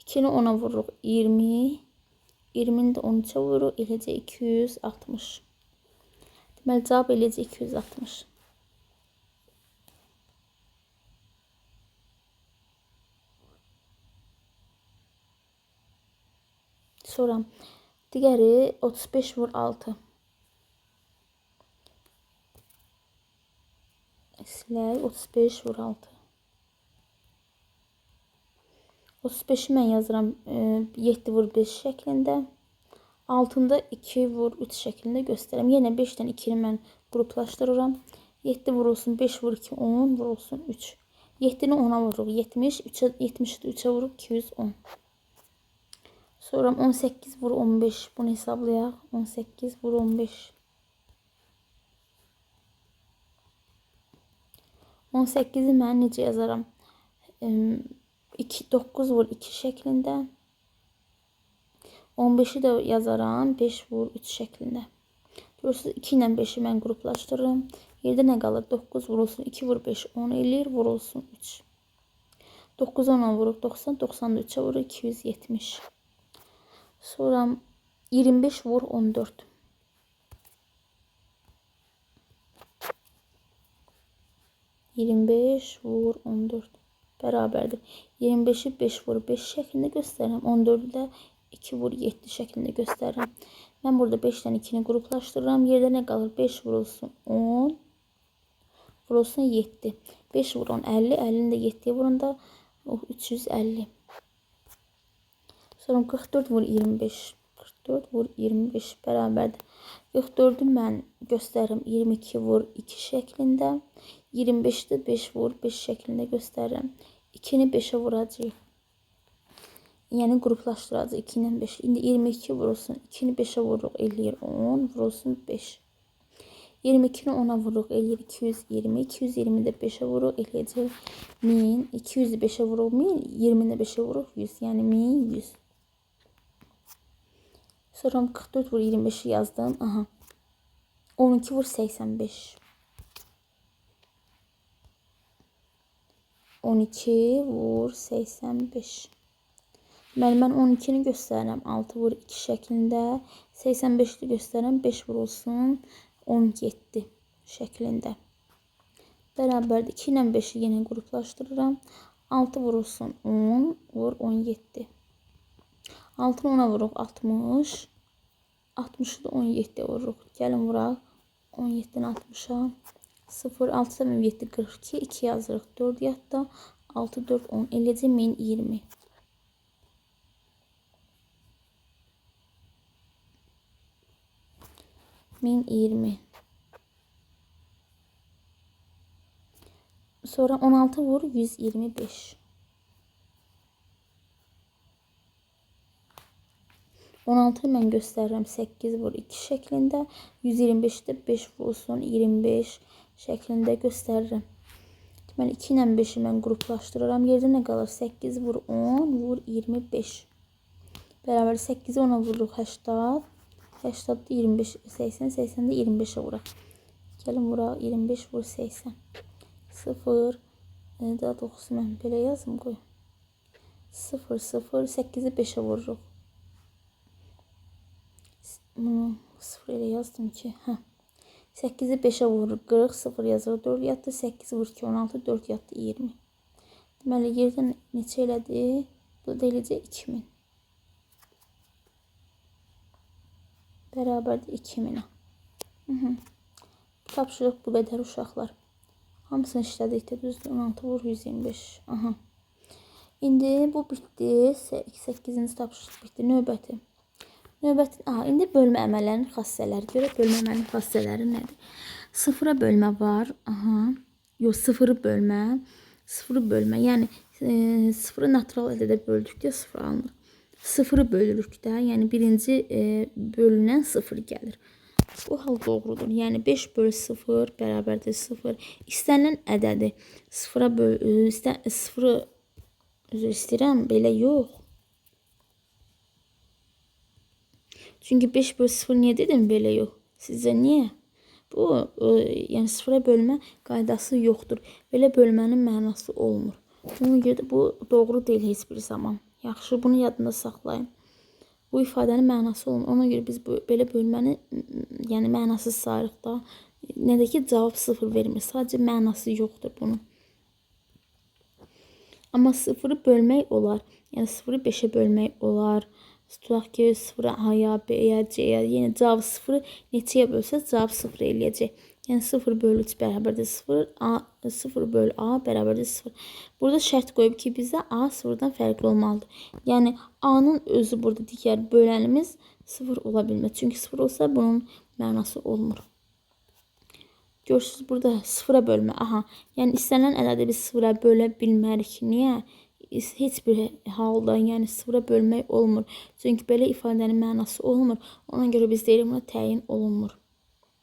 A: 2-ni 10-a vururuq 20. 20-ni də 13-ə vururuq. Eləcə 260. Deməli cavab eləcə 260. Sonra digəri 35 vur 6. Silək 35 vur 6. 35-i mən yazıram 7 vur 5 şəklində. Altında 2 vur 3 şəklində göstərirəm. Yenə 5-dən 2-ni mən qruplaşdırıram. 7 vurulsun 5 vur 2 10 vurulsun 3. 7-ni 10-a vururuq 70. 70-i də 3-ə vururuq 210. Sonra 18 vur 15. Bunu hesablayaq. 18 vur 15. 18-i mən necə yazaram? 2, 9 vur 2 şəklində. 15-i də yazaram 5 vur 3 şəklində. Görürsünüz 2 ilə 5-i mən qruplaşdırıram. Yerdə nə qalır? 9 vurulsun 2 vur 5 10 eləyir, vurulsun 3. 9 10-a vuruq 90, 90 da 3-ə vuruq 270. Sonra 25 vur 14. 25 vur 14 bərabərdir. 25-i 5 vur 5 şəklində göstərirəm. 14-ü də 2 vur 7 şəklində göstərirəm. Mən burada 5-dən 2-ni qruplaşdırıram. Yerdə nə qalır? 5 vurulsun 10 vurulsun 7. 5 vur 10 50. 50-ni də 7-yə vuranda 350. Sonra 44 vur 25. 44 vur 25 bərabərdir. 44-ü mən göstərirəm 22 vur 2 şəklində. 25-i də 5 vur 5 şəklində göstərirəm. 2-ni 5-ə vuracağıq. Yəni qruplaşdıracağıq 2 ilə 5. İndi 22 vurulsun. 2-ni 5-ə vururuq eləyir 10, vurulsun 5. 22-ni 10-a vururuq eləyir 220. 220-ni də 5-ə vururuq eləyəcək 1000. 200-ü 5-ə vururuq 1000, 20-ni də 5-ə vururuq 100. Yəni 1100. Sonra 44 vur 25-i yazdım. Aha. 12 vur 85. 12 vur 85. Deməli, mən 12-ni göstərirəm 6 vur 2 şəklində. 85-i göstərirəm 5 vurulsun 17 şəklində. Bərabərdir. 2 ilə 5-i yenə qruplaşdırıram. 6 vurulsun 10 vur 17. 6-nı 10-a vururuq 60. 60-ı da 17-yə vururuq. Gəlin vuraq. 17-ni 60-a. 0, 6 7, 42. 2 yazırıq. 4 yadda. 6, 4, 10. Eləcə 1020. 1020. Sonra 16 vur 125. 16-nı mən göstərirəm 8 vur 2 şəklində. 125-də 5 vurulsun 25 şəklində göstərirəm. Deməli 2 ilə 5-i mən qruplaşdırıram. Yerdə nə qalır? 8 vur 10 vur 25. Bərabər 8-i 10-a vururuq 80. 80-da 25, 80, 80-də 25-ə vuraq. Gəlin vuraq 25 vur 80. 0, daha doğrusu mən belə yazım qoy. 0, 0, 8-i 5-ə vururuq. 0 elə yazdım ki, hə. 8-i 5-ə vurur 40, 0 yazır 4 yatdı, 8 vur 2, 16, 4 yatdı 20. Deməli, yerdən neçə elədi? Bu da eləyəcək 2000. Bərabərdir 2000-ə. Tapşırıq bu qədər uşaqlar. Hamısını işlədik də, düzdür? 16 vur 125. Aha. İndi bu bitdi. 8-ci tapşırıq bitdi. Növbəti. Növbəti, aha, indi bölmə əməllərinin xassələri. Görək bölmə əməlinin xassələri nədir? Sıfıra bölmə var. Aha. Yox, sıfırı bölmə. Sıfırı bölmə. Yəni sıfırı natural ədədə böldükdə sıfır alınır. Sıfırı bölürük də, yəni birinci bölünən sıfır gəlir. Bu hal doğrudur. Yəni 5 böl 0 bərabərdir 0. İstənilən ədədi sıfıra böl, sıfırı üzr istəyirəm, belə yox. Çünki 5 böl 0 niyə dedim belə yox? Sizcə niyə? Bu, yəni sıfıra bölmə qaydası yoxdur. Belə bölmənin mənası olmur. Ona görə də bu doğru deyil heç bir zaman. Yaxşı, bunu yadında saxlayın. Bu ifadənin mənası olmur. Ona görə biz bu, belə bölməni yəni mənasız sayırıq da. Nə də ki, cavab 0 vermir. Sadəcə mənası yoxdur bunun. Amma sıfırı bölmək olar. Yəni sıfırı 5-ə bölmək olar. Tutaq ki, sıfırı A-ya, B-yə, C-yə, yəni cavab sıfırı neçəyə bölsə cavab 0 eləyəcək. Yəni 0 bölü 3 bərabərdir 0, A, 0 bölü A bərabərdir 0. Burada şərt qoyub ki, bizə A sıfırdan fərqli olmalıdır. Yəni A-nın özü burada digər bölənimiz 0 ola bilməz. Çünki 0 olsa bunun mənası olmur. Görürsünüz, burada sıfıra bölmə. Aha, yəni istənilən ədədi biz sıfıra bölə bilmərik. Niyə? Heç bir halda, yəni sıfıra bölmək olmur. Çünki belə ifadənin mənası olmur. Ona görə biz deyirik, buna təyin olunmur.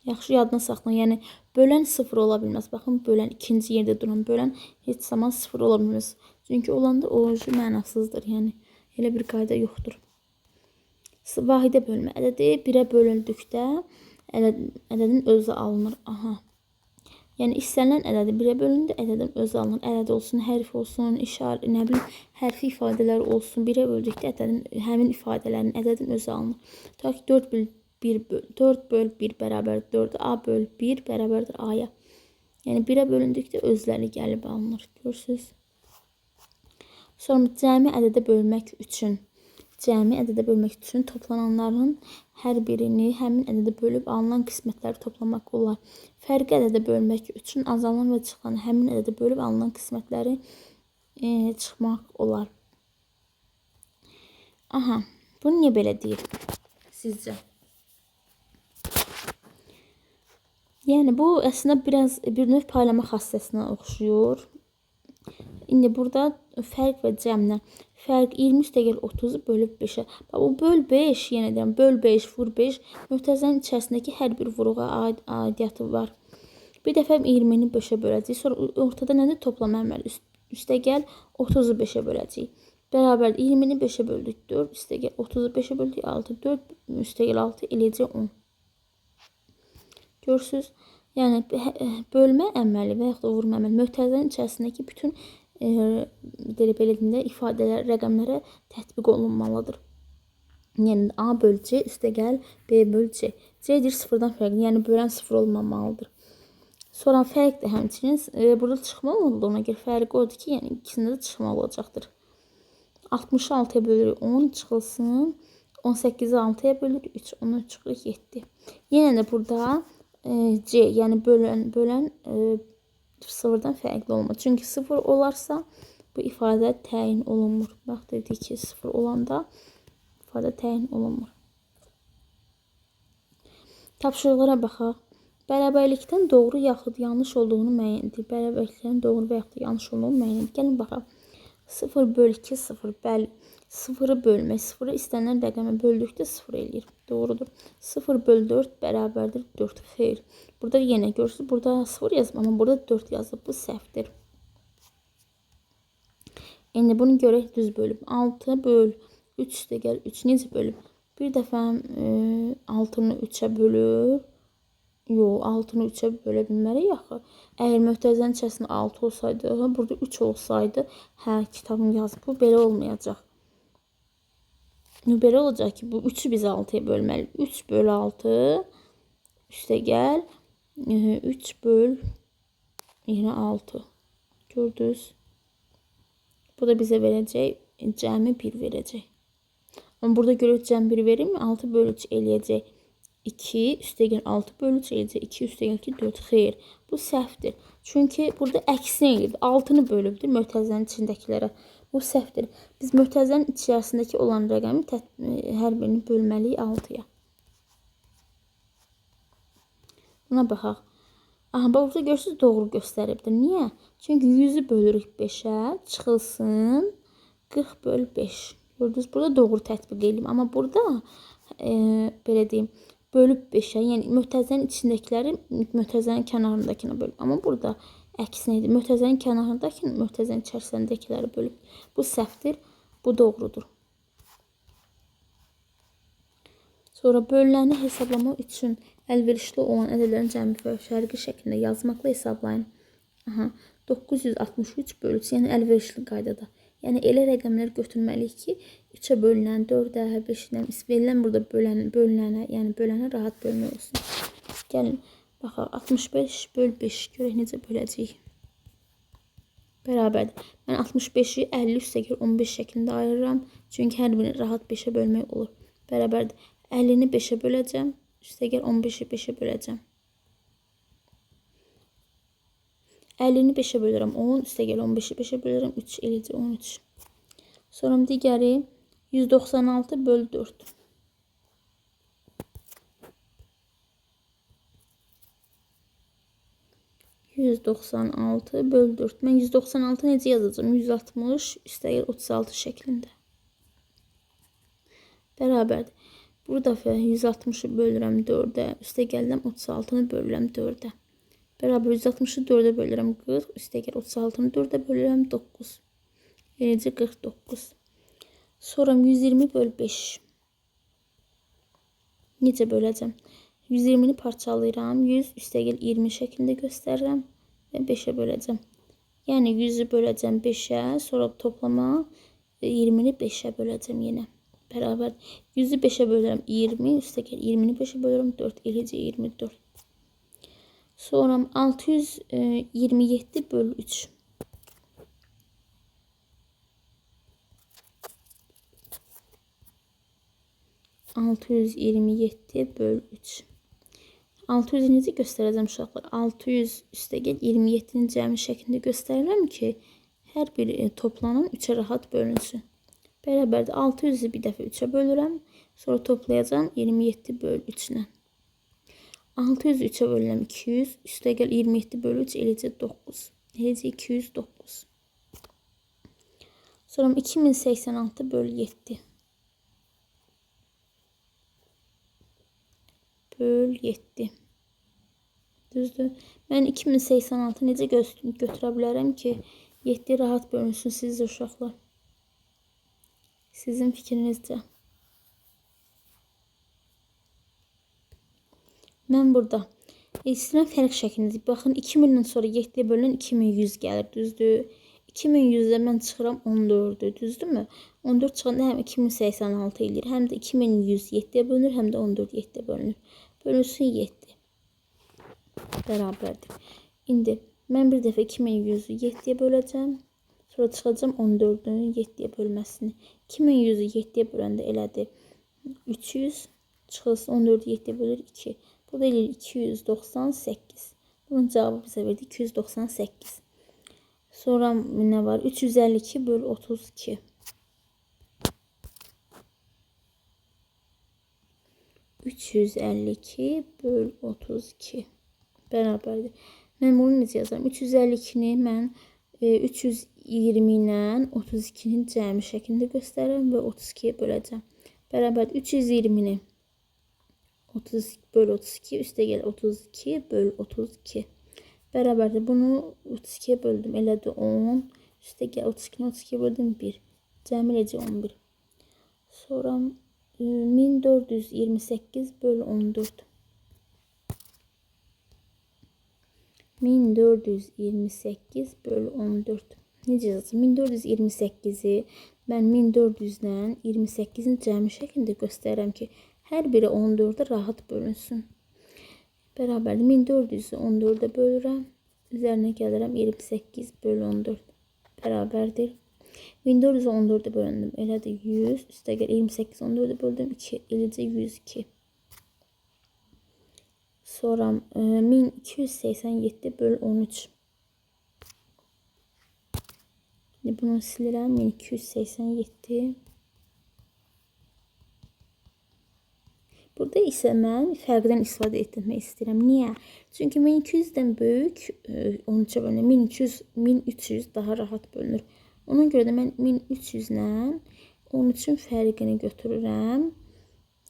A: Yaxşı, yadına saxlayın. Yəni bölən sıfır ola bilməz. Baxın, bölən ikinci yerdə duran bölən heç zaman sıfır ola bilməz. Çünki olanda o özü mənasızdır. Yəni elə bir qayda yoxdur. Vahidə bölmə ədədi 1-ə bölündükdə ədədin özü alınır. Aha. Yəni istənilən ədədi 1-ə bölündü, ədədin özü alınır. Ədəd olsun, hərf olsun, işarə, nə bilim, hərfi ifadələr olsun. 1-ə böldükdə ədədin, həmin ifadələrin ədədin özü alınır. Tutaq ki, 4 böl 1, 4 böl 1 bərabər 4, A böl 1 bərabərdir A-ya. Yəni 1-ə bölündükdə özləri gəlib alınır. Görürsünüz. Sonra cəmi ədədə bölmək üçün, toplananların hər birini həmin ədədə bölüb alınan qismətləri toplamaq olar. Fərqi ədədə bölmək üçün azalan və çıxan həmin ədədə bölüb alınan qismətləri çıxmaq olar. Aha, bunu niyə belə deyir sizcə? Yəni bu əslində biraz bir növ paylama xassəsinə oxşuyur. İndi burada fərq və cəmlə. Fərq 20 üstəgəl 30-u bölüb 5-ə. Bax, bu böl 5, yenə deyirəm, böl 5, vur 5. Mötərizənin içərisindəki hər bir vuruğa aidiyyatı var. Bir dəfə 20-ni 5-ə böləcəyik. Sonra ortada nədir? Toplam əməli. Üstəgəl 30-u 5-ə böləcəyik. Bərabər 20-ni 5-ə böldük 4, üstəgəl 30-u 5-ə böldük 6, 4, üstəgəl 6 eləyəcək 10. Görürsünüz? Yəni bölmə əməli və yaxud da vurma əməli mötərizənin içərisindəki bütün belə deyim də, ifadələr, rəqəmlərə tətbiq olunmalıdır. Yəni A böl C üstəgəl B böl C. C deyir sıfırdan fərqli, yəni bölən sıfır olmamalıdır. Sonra fərq də həmçinin burada çıxma olmalıdır. Ona görə fərqi odur ki, yəni ikisində də çıxma olacaqdır. 66-ya bölürük 10 çıxılsın. 18-i 6-ya bölürük 3, 10-a çıxırıq 7. Yenə də burada C, yəni bölən sıfırdan fərqli olmaz. Çünki sıfır olarsa bu ifadə təyin olunmur. Bax, dedik ki, sıfır olanda ifadə təyin olunmur. Tapşırıqlara baxaq. Bərabərlikdən doğru yaxud yanlış olduğunu müəyyən edir. Bərabərlikdən doğru və yaxud yanlış olduğunu müəyyən edir. Gəlin baxaq. 0 böl 2, 0. Bəli, 0-ı bölmək. 0-ı istənilən rəqəmə böldükdə 0 eləyir. Doğrudur. 0 böl 4 bərabərdir 4. Xeyr. Burada yenə görürsünüz, burada 0 yazıb, amma burada 4 yazıb. Bu səhvdir. İndi bunu görək düz bölüb. 6 böl 3 də gəl 3 necə bölüb? Bir dəfə 6-nı 3-ə bölür. Yox, 6-nı 3-ə bölə bilmərik axı. Əgər mötərizənin içərisində 6 olsaydı, burada 3 olsaydı, hə, kitabım yazıb, bu belə olmayacaq. Belə olacaq ki, bu 3-ü biz 6-ya bölməliyik. 3 bölü 6 Üstə gəl 3 böl yenə 6. Gördünüz? Bu da bizə verəcək, cəmi 1 verəcək. Amma burada görək cəm 1 verir mi? 6 böl 3 eləyəcək 2, üstə gəl 6 böl 3 eləyəcək 2, üstə gəl 2, 4. Xeyr, bu səhvdir. Çünki burada əksinə eləyib, 6-nı bölübdür mötərizənin içindəkilərə. Bu səhvdir. Biz mötərizənin içərisindəki olan rəqəmi hər birini bölməliyik 6-ya. Buna baxaq. Aha, bax, burada görürsünüz, doğru göstəribdir. Niyə? Çünki 100-ü bölürük 5-ə, çıxılsın 40 böl 5. Gördünüz, burada doğru tətbiq eləyim. Amma burada, belə deyim, bölüb 5-ə, yəni mötərizənin içindəkiləri mötərizənin kənarındakına bölüb. Amma burada əksinə idi. Mötərizənin kənarındakını mötərizənin içərisindəkiləri bölüb. Bu səhvdir, bu doğrudur. Sonra bölünəni hesablamaq üçün əlverişli olan ədədlərin cəmi və fərqi şəklində yazmaqla hesablayın. Aha, 963 bölü 3, yəni əlverişli qaydada. Yəni elə rəqəmlər götürməliyik ki, 3-ə bölünən, 4-ə, 5-ə, verilən burada bölünənə, yəni bölənə rahat bölmək olsun. Gəlin, baxaq, 65 böl 5, görək necə böləcəyik. Bərabərdir. Mən 65-i 50 üstə gəl 15 şəklində ayırıram. Çünki hər birini rahat 5-ə bölmək olur. Bərabərdir. 50-ni 5-ə böləcəm. Üstə gəl 15-i 5-ə böləcəm. 50-ni 5-ə bölürəm 10, üstə gəl 15-i 5-ə bölürəm 3, eləcə 13. Sonra digəri 196 böl 4. ...196 böl 4. Mən 196 necə yazacağım? 160, üstə gəl 36 şəklində. Bərabərdir. Bu dəfə 160-ı bölürəm 4-ə, üstə gəlirəm 36-nı bölürəm 4-ə. Bərabər 160-ı 4-ə bölürəm 40, üstə gəl 36-nı 4-ə bölürəm 9. Eləcə 49. Sonra 120 böl 5. Necə böləcəm? 120-ni parçalayıram. 100 üstə gəl 20 şəklində göstərirəm və 5-ə böləcəm. Yəni 100-ü böləcəm 5-ə, sonra toplama 20-ni 5-ə böləcəm yenə. Bərabər 100-ü 5-ə bölürəm 20, üstə gəl 20-ni 5-ə bölürəm 4, eləcə 24. Sonra 627 böl 3. ...627 böl 3. 600 necə göstərəcəm uşaqlar? 600 üstə gəl 27-nin cəmi şəklində göstərirəm ki, hər bir toplanın 3-ə rahat bölünsün. Bərabərdir. 600-ü bir dəfə 3-ə bölürəm. Sonra toplayacağam 27 böl 3 ilə. 600-ü 3-ə bölürəm 200. Üstə gəl 27 böl 3 eləcə 9. Eləcə 209. Sonra 2086 böl 7. Böl 7. Düzdür. Mən 2086 necə götürə bilərəm ki, 7 rahat bölünsün sizcə uşaqlar? Sizin fikrinizcə. Mən burada istəyirəm fərq şəklində. Baxın, 2000-dən sonra 7-yə bölünən 2100 gəlir, düzdür? 2100-də mən çıxıram 14-ü, düzdürmü? 14 çıxanda həm 2086 eləyir, həm də 2100 7-yə bölünür, həm də 14 7-yə bölünür. Bölünsün 7. Bərabərdir. İndi mən bir dəfə 2100-ü 7-yə böləcəm. Sonra çıxacağam 14-ün 7-yə bölməsini. 2100-ü 7-yə böləndə elədi 300. Çıxılsın 14-ü 7-yə bölür 2. Bu da eləyir 298. Bunun cavabı bizə verdi 298. Sonra nə var? 352 böl 32. 352 böl 32 bərabərdir. Mən bunu necə yazaram? 352-ni mən 320 ilə 32-nin cəmi şəklində göstərirəm və 32-yə böləcəm. Bərabərdir. 320-ni 30 böl 32 üstə gəl 32 böl 32. Bərabərdir. Bunu 32-yə böldüm. Elədi 10. Üstə gəl 32-ni 32-yə böldüm 1. Cəmi eləcək 11. Sonra 1428 böl 14. 1428 böl 14. Necə yazacağım? 1428-i mən 1400 ilə 28-in cəmi şəklində göstərirəm ki, hər biri 14-ə rahat bölünsün. Bərabərdir. 1400-ü 14-ə bölürəm. Üzərinə gəlirəm 28 bölü 14. Bərabərdir. 1400-ü 14-ə bölündüm. Elədir 100. Üstə gəl 28 14-ə böldüm. 2. Eləcə 102. Sonra 1287 bölü 13. İndi bunu silirəm. 1287. Burada isə mən fərqdən istifadə etmək istəyirəm. Niyə? Çünki 1200-dən böyük 13-ə bölünür. 1200, 1300 daha rahat bölünür. Ona görə də mən 1300 ilə 13-ün fərqini götürürəm.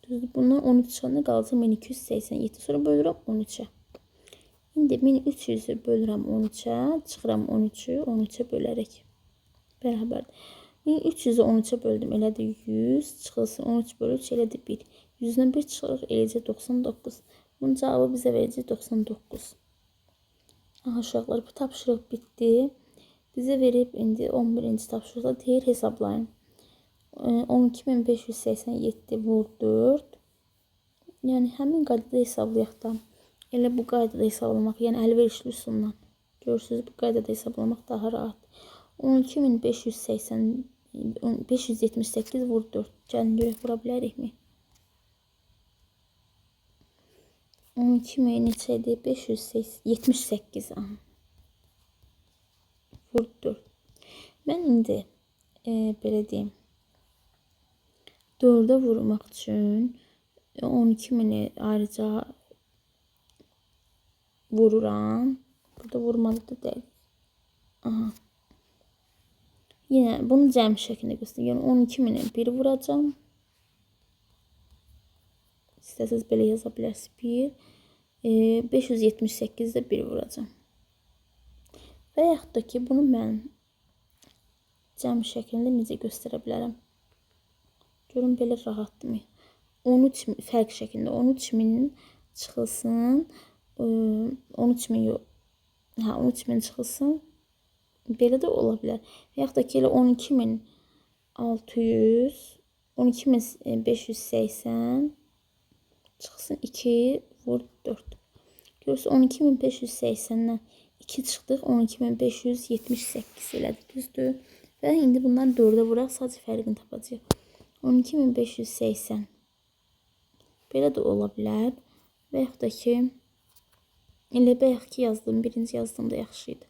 A: Düzdür, bundan 13 çıxanda qalacaq 1287. Sonra bölürəm 13-ə. İndi 1300-ü bölürəm 13-ə, çıxıram 13-ü 13-ə bölərək. Bərabərdir. 1300-ü 13-ə böldüm, elədir 100, çıxılsın 13 bölü 3, elədir 1. 100-dən 1 çıxırıq, eləcə 99. Bunun cavabı bizə verəcək 99. Aha, uşaqlar, bu tapşırıq bitdi. Bizə verib indi 11-ci tapşırıqda deyir, hesablayın. 12587 vur 4. Yəni, həmin qaydada hesablayaq da. Elə bu qaydada hesablamaq, yəni əlverişli üsulla. Görürsünüz, bu qaydada hesablamaq daha rahat. 12578 vur 4. Gəlin, görək, vura bilərikmi? 12000 neçə idi? 578. Aha. Vur 4. Mən indi belə deyim. 4-ə vurmaq üçün 12000-i ayrıca vururam. Burada vurmalı da deyil. Aha. Yenə bunu cəm şəklində göstərim. Yəni 12000-i 1 vuracağam. İstəsəniz belə yaza bilərsiniz. 1. 578-də 1 vuracağam. Və yaxud da ki, bunu mən cəm şəklində necə göstərə bilərəm? Görün, belə rahatdırmı? 13 fərq şəklində 13000 çıxılsın. 13000 yox. Hə, 13000 çıxılsın. Belə də ola bilər. Və yaxud da ki, elə 12600, 12580 çıxsın 2 vur 4. Görürsünüz, 12580-dən 2 çıxdıq, 12578 elədi, düzdür? Və indi bundan 4-ə vuraq, sadəcə fərqini tapacağıq. 12580. Belə də ola bilər. Və yaxud da ki, elə bayaq ki yazdığım, birinci yazdığım da yaxşı idi.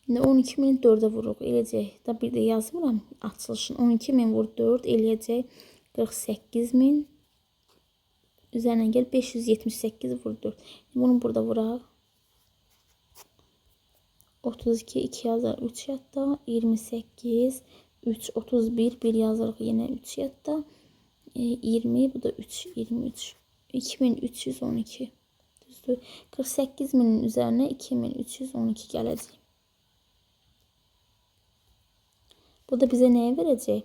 A: İndi 12000-i 4-ə vururuq, eləyəcək. Da bir də yazmıram açılışını. 12000 vur 4 eləyəcək 48000. Üzərinə gəl 578 vur 4. İndi bunu burada vuraq. 32, 2 yazırıq 3 yadda. 28, 3, 31, 1 yazırıq yenə 3 yadda. 20, bu da 3, 23. 2312. Düzdür. 48000-in üzərinə 2312 gələcək. Bu da bizə nəyə verəcək?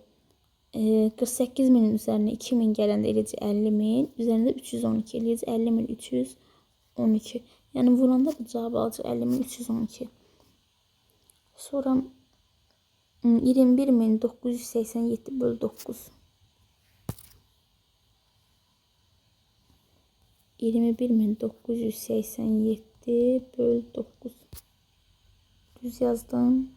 A: 48000-in üzərinə 2000 gələndə eləyəcək 50000, üzərində 312 eləyəcək 50312. Yəni vuranda bu cavabı alacaq 50312. Sonra 21987 bölü 9. 21987 bölü 9. Düz yazdım.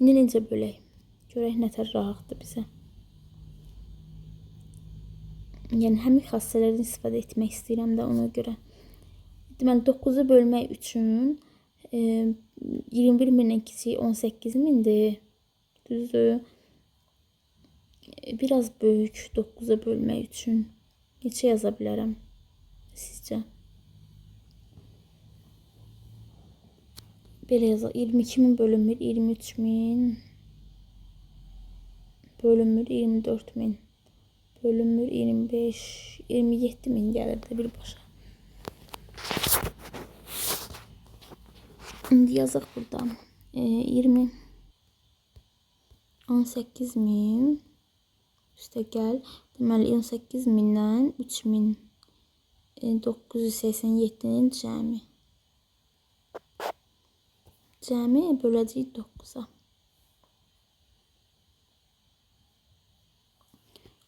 A: İndi necə bölək? Görək nətər rahatdır bizə. Yəni həmin xassələrdən istifadə etmək istəyirəm də ona görə. Deməli 9-u bölmək üçün 21000-dən kiçik 18000-dir. Düzdür. Biraz böyük 9-a bölmək üçün neçə yaza bilərəm sizcə? Belə yazaq. 22000 bölünmür 23000 bölünmür 24000 bölünmür 25 27000 gəlir də birbaşa. İndi yazaq burada. 20 18000 üstə gəl. Deməli 18000-dən 3987-nin cəmi. Cəmi böləcəyik 9-a.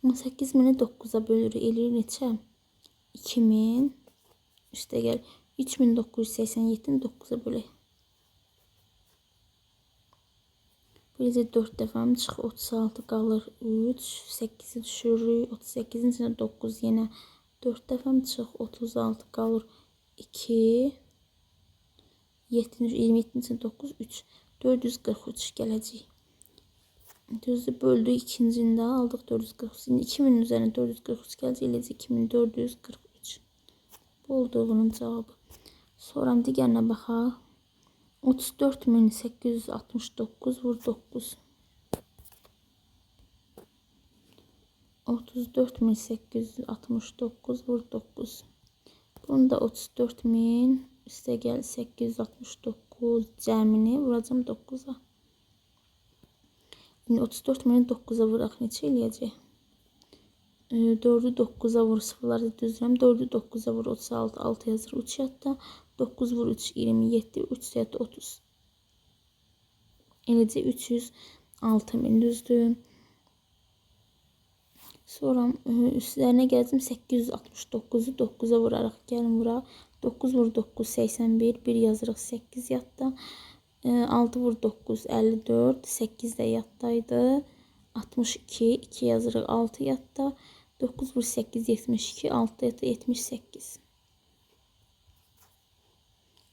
A: 18.000-i 9-a bölürük. Eləyir neçə? 2000. Üstə gəl 3987-ni 9-a bölək. Beləcə 4 dəfəm çıx 36 qalır 3, 8-i düşürürük. 38-in içində 9 yenə 4 dəfəm çıx 36 qalır 2, 27-nin içində 9, 3, 443 gələcək. Düzdür, böldük ikincində aldıq 443. İndi 2000-in üzərinə 443 gələcək, eləcə 2443. Bu oldu bunun cavabı. Sonra digərinə baxaq. 34.869 vur 9. 34.869 vur 9. Bunu da 34.000 üstə gəl 869 cəmini vuracam 9-a. İndi 34.000-i 9-a vuraq neçə eləyəcək? 4-ü 9-a vur, sıfırları düzürəm. 4-ü 9-a vur, 36, 6 yazır, 3 yadda. 9 vur 3, 27, 3 yadda 30. Eləcə 306.000 düzdür. Sonra üstlərinə gələcəm 869-u 9-a vuraraq. Gəlin vuraq. 9 vur 9, 81, 1 yazırıq 8 yadda. 6 vur 9, 54, 8 də yaddaydı. 62, 2 yazırıq 6 yadda. 9 vur 8, 72, 6 yadda 78.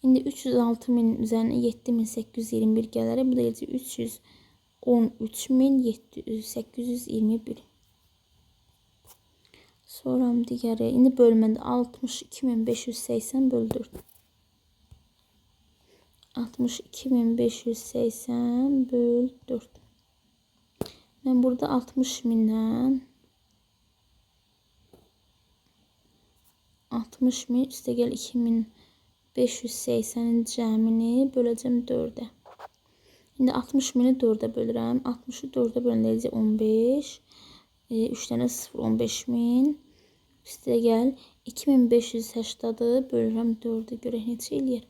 A: İndi 306.000 üzərinə 7.821 gələrək. Bu da eləcə 313.821. Sonra digəri, indi bölmədə 62.580 böl 4. 62.580 böl 4. Mən burada 60.000-dən 60.000 üstə gəl 2580-in cəmini böləcəm 4-ə. İndi 60.000-i 4-ə bölürəm. 60-ı 4-ə böləndə eləcə 15. 3 dənə 0, 15.000. Üstə gəl 2580-ı bölürəm 4-ə. Görək neçə eləyir.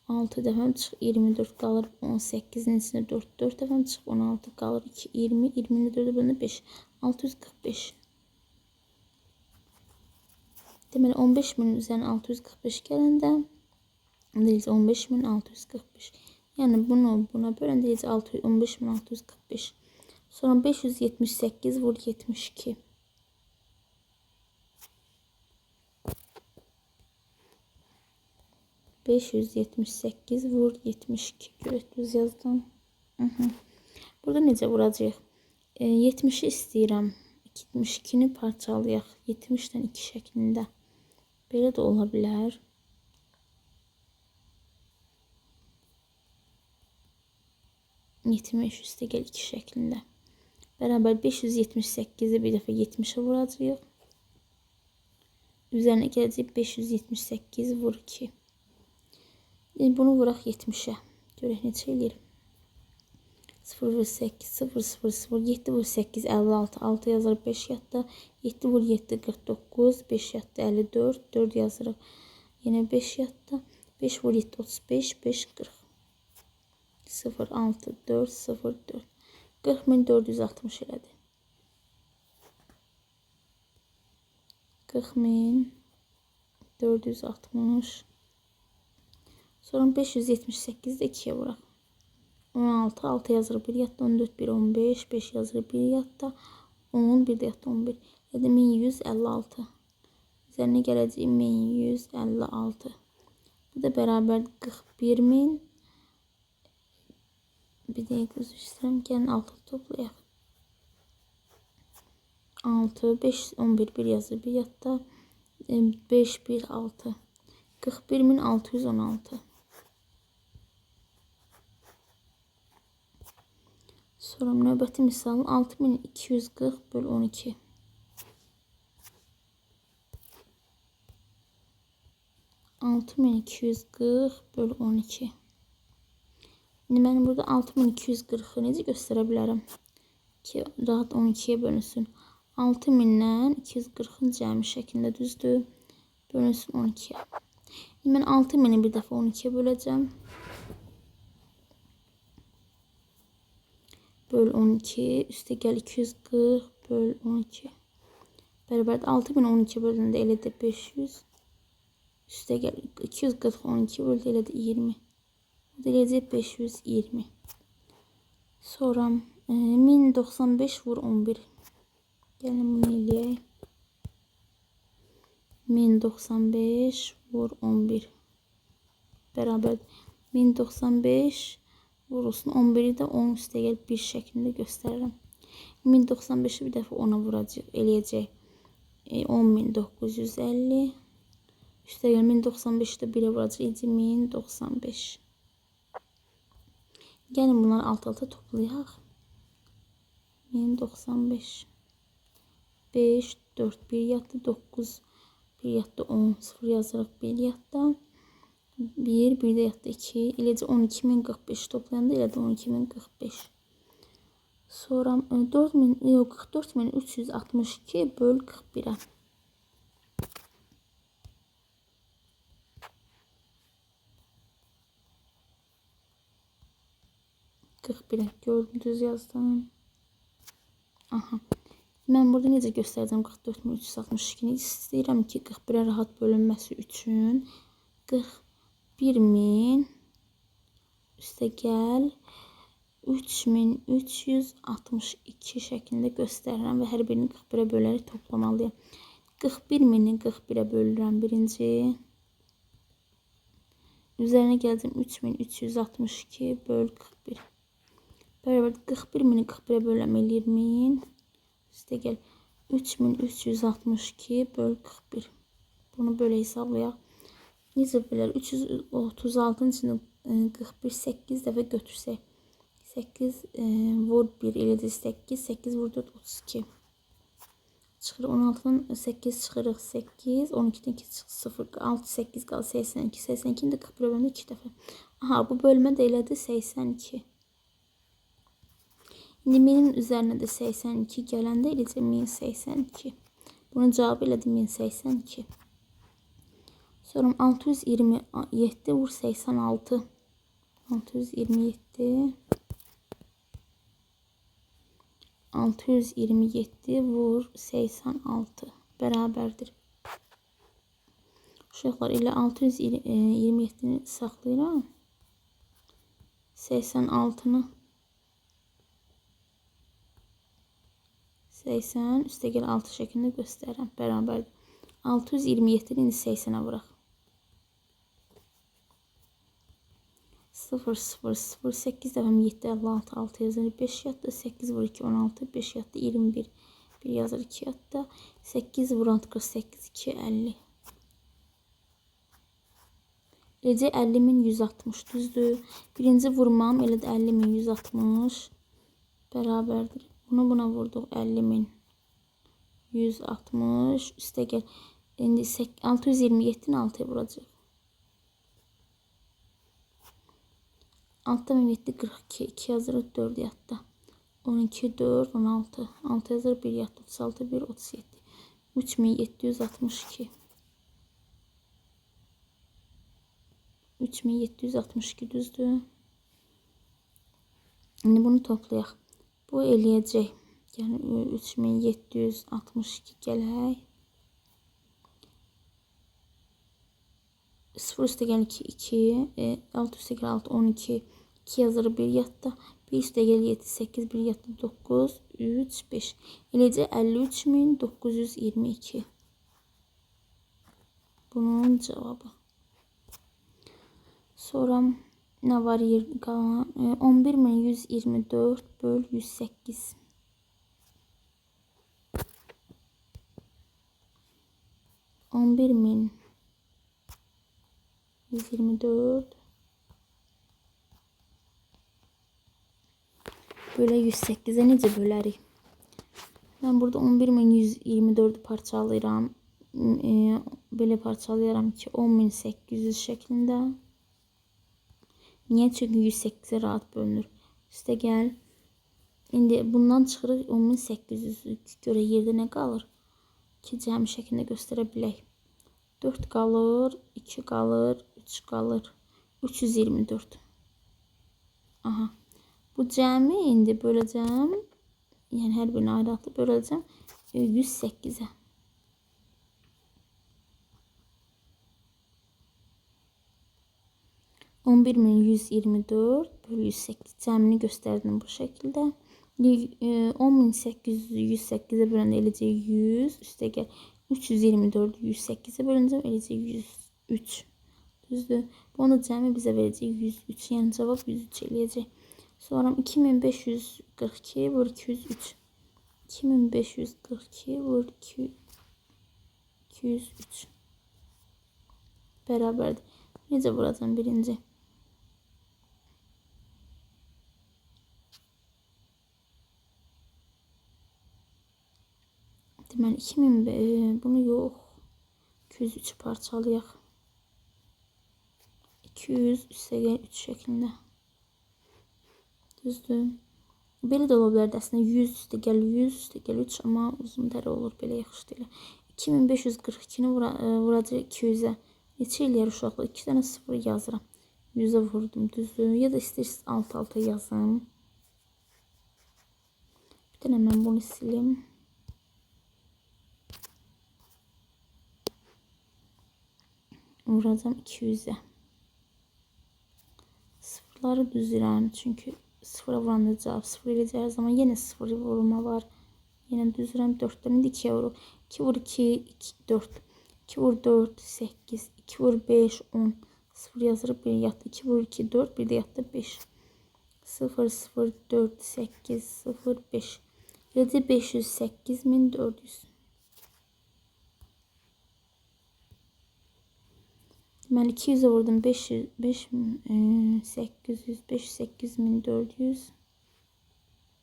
A: 6 dəfəm çıx 24 qalır 18-in içində 4, 4 dəfəm çıx 16 qalır 2, 20, 20-ni 4-ə böləndə 5, 645. Deməli 15.000 üzərinə 645 gələndə deyəcək 15.645. Yəni bunu buna böləndə deyəcək 15.645. Sonra 578 vur 72. 578 vur 72. Görək düz yazdım. Burada necə vuracağıq? 70-i istəyirəm. 72-ni parçalayaq. 70-dən 2 şəklində. Belə də ola bilər. 70 üstə gəl 2 şəklində. Bərabər 578-i bir dəfə 70-ə vuracağıq. Üzərinə gələcək 578 vur 2. İndi bunu vuraq 70-ə. Görək neçə eləyir. 0 vur 8, 0, 0, 0, 7 vur 8, 56, 6 yazırıq 5 yadda, 7 vur 7, 49, 5 yadda 54, 4 yazırıq. Yenə 5 yadda, 5 vur 7, 35, 5, 40. 0, 6, 4, 0, 4. 40.460 elədi. 40.460. Sonra 578-də 2-yə vuraq. 16, 6 yazırıq 1 yadda, 14, 1, 15, 5 yazırıq 1 yadda, 10, 1 də yadda 11. Elədi 1156. Üzərinə gələcək 1156. Bu da bərabər 41.000. Bir dəqiqə üzr istəyirəm. Gəlin 6 toplayaq. 6, 5, 11, 1 yazır 1 yadda. 5, 1, 6. 41.616. Sonra növbəti misalın 6240 böl 12. 6240 böl 12. İndi mən burada 6240-ı necə göstərə bilərəm? Ki, rahat 12-yə bölünsün. 6000-dən 240-ın cəmi şəklində düzdür. Bölünsün 12-yə. İndi mən 6000-i bir dəfə 12-yə böləcəm. Böl 12, üstə gəl 240, böl 12. Bərabərdir. 6000 12 bölündə elədir 500. Üstə gəl 240 12 böldü elədir 20. Bu da eləyəcək 520. Sonra 1095 vur 11. Gəlin bunu eləyək. 1095 vur 11. Bərabərdir. 1095 vurulsun. 11-i də 10 üstə gəl 1 şəklində göstərirəm. 1095-i bir dəfə 10-a vuracaq, eləyəcək. 10.950. Üstə gəl 1095-i də 1-ə vuracaq. İndi 1095. Gəlin bunları alt-alta toplayaq. 1095. 5, 4, 1 yatdı, 9, 1 yatdı, 10, 0 yazırıq, 1 yatdı. 1, 1 də yatdı, 2. Eləcə 12.045 toplayanda elə də 12.045. Sonra 44.362 böl 41-ə. Gördüm, düz yazdım. Aha. Mən burada necə göstərəcəm 44.362-ni? İstəyirəm ki, 41-ə rahat bölünməsi üçün 41.000 üstə gəl 3362 şəklində göstərirəm və hər birini 41-ə bölərək toplamalıyam. 41.000-i 41-ə bölürəm birinci. Üzərinə gələcəm 3362 böl 41. Bərabər 41.000-i 41-ə bölürəm eləyir 1000. Üstə gəl 3362 böl 41. Bunu belə hesablayaq. Necə bilər? 336-nın içində 41 8 dəfə götürsək. 8 vur 1 eləyəcək 8. 8 vur 4 32. Çıxır 16-dan 8 çıxırıq 8. 12-dən 2 çıxır 0. 6 8 qalır 82. 82-ni də 41-ə böləndə 2 dəfə. Aha, bu bölmə də elədi 82. İndi 1000-in üzərinə də 82 gələndə eləyəcək 1082. Bunun cavabı elədi 1082. Sonra 627 vur 86. 627. 627 vur 86 bərabərdir. Uşaqlar elə 627-ni saxlayıram. 86-nı 80 üstə gəl 6 şəklində göstərirəm. Bərabərdir. 627-ni indi 80-ə vuraq. 0, 0, 0, 8 dəfəm 7, 56, 6 yazır, 5 yatdı, 8 vur 2, 16, 5 yatdı, 21, 1 yazır, 2 yatdı, 8 vur 6, 48, 2, 50. Eləcə 50.160 düzdür. Birinci vurmam elə də 50.160 bərabərdir. Bunu buna vurduq 50.160 üstə gəl. İndi 627-ni 6-ya vuracaq. 6 7 42, 2 yazırıq, 4 yatdı. 12, 4, 16. 6 yazırıq, 1 yatdı. 36, 1, 37. 3762. 3762 düzdür. İndi bunu toplayaq. Bu eləyəcək. Yəni 3762 gələk. 0 üstə gəl 2, 2, 6 üstə gəl 6, 12, 2 yazırıq, 1 yatdı. 1 üstə gəl 7, 8, 1 yatdı, 9, 3, 5. Eləcə 53.922. Bunun cavabı. Sonra nə var yer qalan? 11.124 böl 108. 11.124 bölə 108-ə necə bölərik? Mən burada 11.124-ü parçalayıram. Belə parçalayıram ki, 10.800 şəklində. Niyə? Çünki 108-ə rahat bölünür. Üstə gəl. İndi bundan çıxırıq 10.800 görə yerdə nə qalır? Ki, cəmi şəklində göstərə bilək. 4 qalır, 2 qalır, 3 qalır. 324. Aha. Bu cəmi indi böləcəm. Yəni hər birini ayrı-ayrı böləcəm 108-ə. 11.124 bölü 108 cəmini göstərdim bu şəkildə. 10.800-ü 108-ə böləndə eləcək 100, üstəgəl 324-ü 108-ə bölüncəm eləcək 103. Düzdür? Bunu cəmi bizə verəcək 103. Yəni cavab 103 eləyəcək. Sonra 2542 vur 203. 2542 vur 203 bərabərdir. Necə vuracam birinci? Deməli 2000 bunu yox. 203 parçalayaq. 200 üstəgəl 3 şəklində. Düzdür? Belə də ola bilərdi əslində 100 üstəgəl 100 üstəgəl 3, amma uzun dərə olur, belə yaxşı deyil. 2542-ni vuracaq 200-ə. Neçə eləyər uşaqlar? 2 dənə 0 yazıram. 100-ə vurdum, düzdür? Ya da istəyirsiniz alt-alta yazım. Bir dənə mən bunu silim. Vuracam 200-ə. Sıfırları düzürəm. Çünki sıfıra vuranda cavab 0 eləyəcək hər zaman. Yenə 0 vurma var. Yenə düzürəm. 4-dən indi 2-yə vuruq. 2 vur 2, 2, 4. 2 vur 4, 8. 2 vur 5, 10. 0 yazırıq. 1 yatdı. 2 vur 2, 4. Bir də yatdı 5. 0, 0, 4, 8, 0, 5. Eləcə 508.400. Deməli 200-ə vurdum 500, 5, 800, 508.400.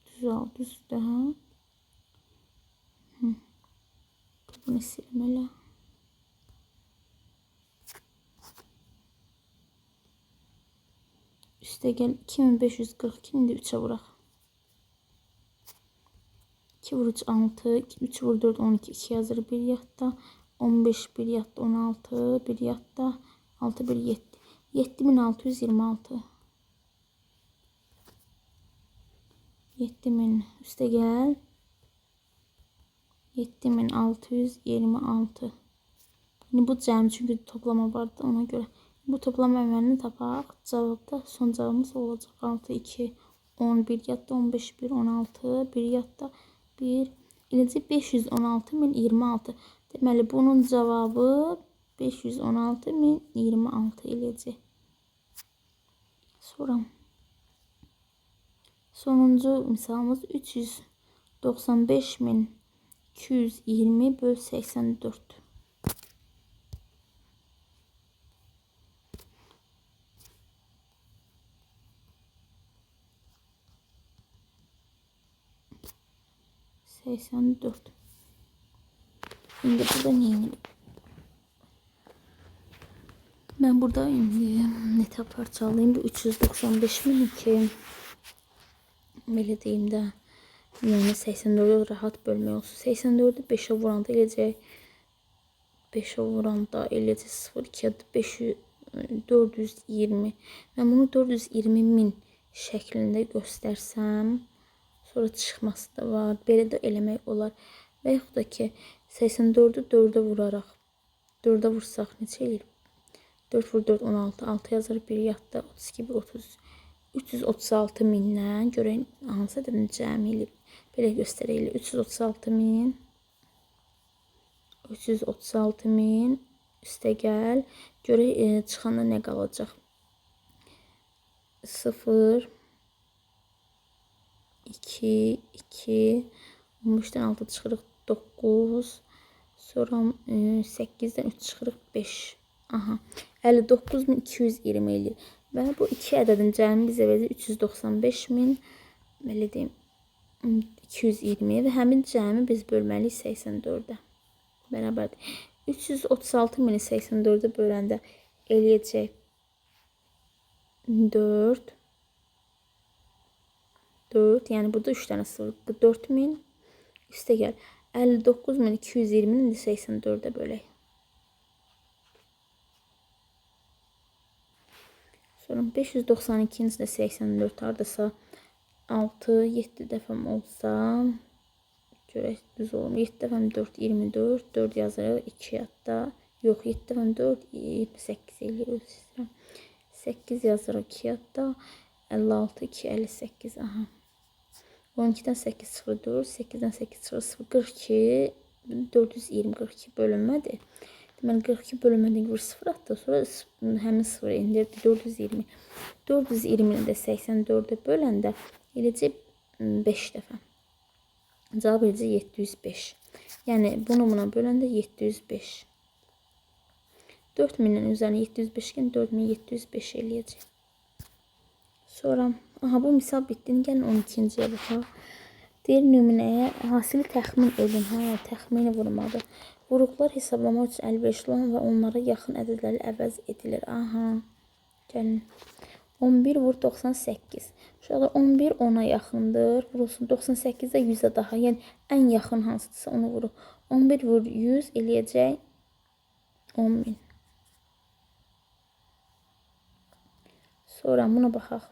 A: Düz al, düz daha. Bunu silim elə. Üstəgəl 2542 indi 3-ə vuraq. 2 vur 3, 6, 3 vur 4, 12, 2 yazır 1 yatda. 15 1 yatda, 16 1 yatda, 6 1 7. 7626. 7000 üstəgəl 7626. İndi bu cəmi, çünki toplama vardı ona görə. Bu toplama əməlini tapaq. Cavabda son cavabımız olacaq. 6, 2, 10, 1 yatda, 15, 1, 16, 1 yatda, 1. Eləcə 516.026. Deməli, bunun cavabı 516.026 eləyəcək. Sonra sonuncu misalımız 395.220 böl 84. ...84. İndi burada nə edirik? Mən burada indi netə parçalayayım. Bu 395.000 ki, belə deyim də, yəni 84-ü rahat bölmək olsun. 84-ü 5-ə vuranda eləyəcək. 5-ə vuranda eləyəcək 0, 2, 500, 420. Mən bunu 420.000 şəklində göstərsəm, sonra çıxması da var. Belə də eləmək olar. Və yaxud da ki, 84-ü 4-ə vuraraq, 4-ə vursaq neçə eləyir? 4 vur 4, 16, 6 yazır, 1 yatda, 32, 1, 30, 336.000-dən görək hansı ədədin cəmi eləyib. Belə göstərək, 336.000, 336.000 üstəgəl, görək çıxanda nə qalacaq? 0, 2, 2, 13-dən 6 çıxırıq, 9, sonra 8-dən 3 çıxırıq, 5. Aha, 59.220 eləyir. Və bu iki ədədin cəmi bizə verir 395.000, belə deyim, 220 və həmin cəmi biz bölməliyik 84-ə. Bərabərdir. 336.000-i 84-ə böləndə eləyəcək 4, 4, yəni burada 3 dənə 0, 4000, üstəgəl 59.220-ni indi 84-ə bölək. Sonra 592-ni də 84 hardasa 6, 7 dəfəm olsa, görək düz olum. 7 dəfəm 4, 24, 4 yazırıq, 2 yadda. Yox, 7 dəfəm 4, 28 eləyir, özür istəyirəm. 8 yazırıq, 2 yadda. 56, 2, 58, aha. 12-dən 8 çıxır 4, 8-dən 8 çıxır 0, 42, 420, 42 bölünmədir. Deməli, 42 bölünmədən vur 0 atdı, sonra həmin 0 endirdi, 420. 420-ni də 84-ə böləndə eləcək 5 dəfə. Cavab eləcək 705. Yəni, bunu buna böləndə 705. 4000-in üzərinə 705 gəlin, 4705 eləyəcək. Sonra, aha, bu misal bitdi. Gəlin 12-ciyə baxaq. Deyir, nümunəyə hasili təxmin edin. Hə, təxmini vurmadır. Vuruqlar hesablamaq üçün əlverişli olan və onlara yaxın ədədləri əvəz edilir. Aha, gəlin. 11 vur 98. Uşaqlar, 11 10-a yaxındır. Vurulsun 98-də 100-ə daha. Yəni, ən yaxın hansıdırsa onu vurur. 11 vur 100 eləyəcək 10.000. Sonra buna baxaq.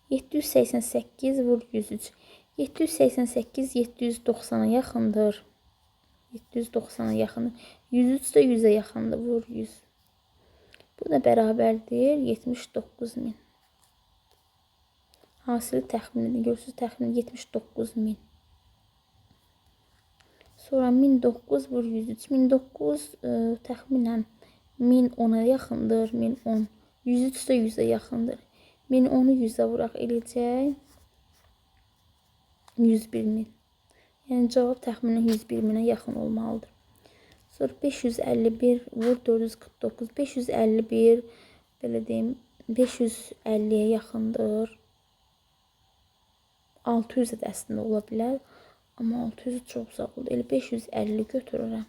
A: 788 vur 103. 788 790-a yaxındır. 790-a yaxındır. 103 də 100-ə yaxındır. Vur 100. Bu da bərabərdir 79.000. Hasili təxmin edin. Görürsünüz, təxmin 79.000. Sonra 1009 vur 103. 1009 təxminən 1010-a yaxındır. 1010. 103 də 100-ə yaxındır. 1010-u 100-ə vuraq eləyəcək 101.000. Yəni, cavab təxminən 101.000-ə yaxın olmalıdır. Sonra 551 vur 449. 551, belə deyim, 550-yə yaxındır. 600-ə də əslində ola bilər. Amma 600 çox uzaq oldu. Elə 550 götürürəm.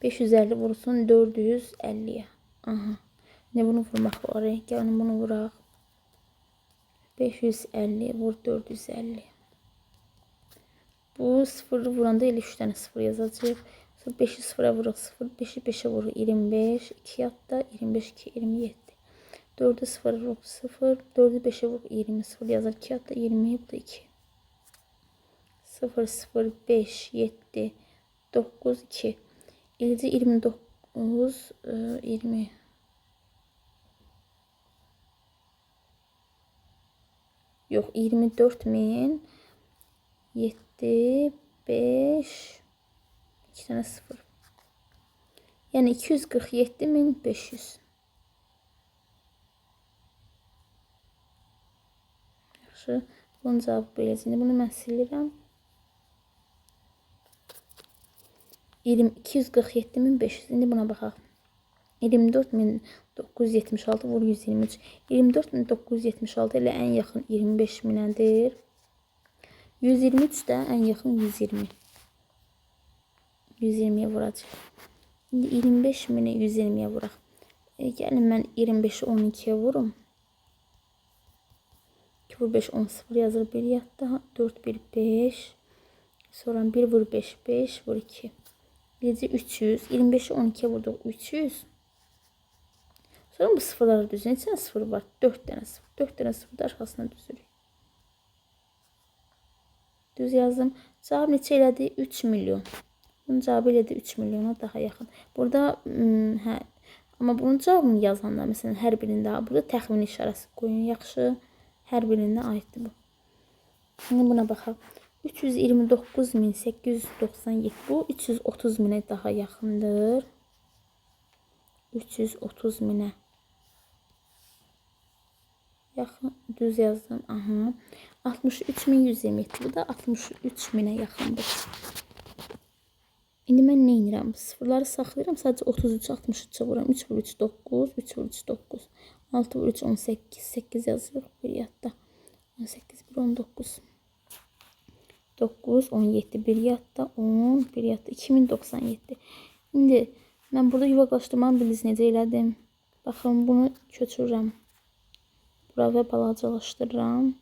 A: 550 vursun 450-yə. Aha. İndi bunu vurmaq var. Gəlin bunu vuraq. 550 vur 450. Bu 0-ı vuranda elə 3 dənə 0 yazacaq. Sonra 5-i 0-a vuruq 0, 5-i 5-ə vuruq 25, 2 yadda 25, 2, 27. 4-ü 0-a vuruq 0, 4-ü 5-ə vuruq 20, 0 yazır 2 yadda 20, bu da 2. 0, 0, 5, 7, 9, 2. Eləcə 29, 20. Yox, 24.000, 7, 5, 2 dənə 0. Yəni, 247.500. Yaxşı, bunun cavabı beləcə. İndi bunu mən silirəm. 247.500. İndi buna baxaq. 24.976 vur 123. 24.976 elə ən yaxın 25.000-ədir. 123 də ən yaxın 120. 120-yə vuracaq. İndi 25.000-i 120-yə vuraq. Gəlin mən 25-i 12-yə vurum. 2 vur 5, 10, 0 yazır bir yadda. 4, 1, 5. Sonra 1 vur 5, 5 vur 2. Necə 300. 25-i 12-yə vurduq 300. Sonra bu sıfırları düzün. Neçə dənə sıfır var? 4 dənə sıfır. 4 dənə sıfır da arxasına düzürük. Düz yazdım. Cavab neçə elədi? 3 milyon. Bunun cavabı elədi 3 milyona daha yaxın. Burada hə, amma bunun cavabını yazanda məsələn hər birində burada təxmin işarəsi qoyun. Yaxşı, hər birində aiddir bu. İndi buna baxaq. 329.897 bu 330.000-ə daha yaxındır. 330.000-ə yaxın, düz yazdım. Aha. 63.127 bu da 63.000-ə yaxındır. İndi mən nə edirəm? Sıfırları saxlayıram. Sadəcə 33 63-ə vururam. 3 vur 3 9, 3 vur 3 9. 6 vur 3 18, 8 yazırıq bir yadda. 18 1 19. 9 17 bir yadda 10 bir yadda 2097. İndi mən burada yuvaqlaşdırmanı biliriz necə elədim. Baxın bunu köçürürəm. Bura və balacalaşdırıram.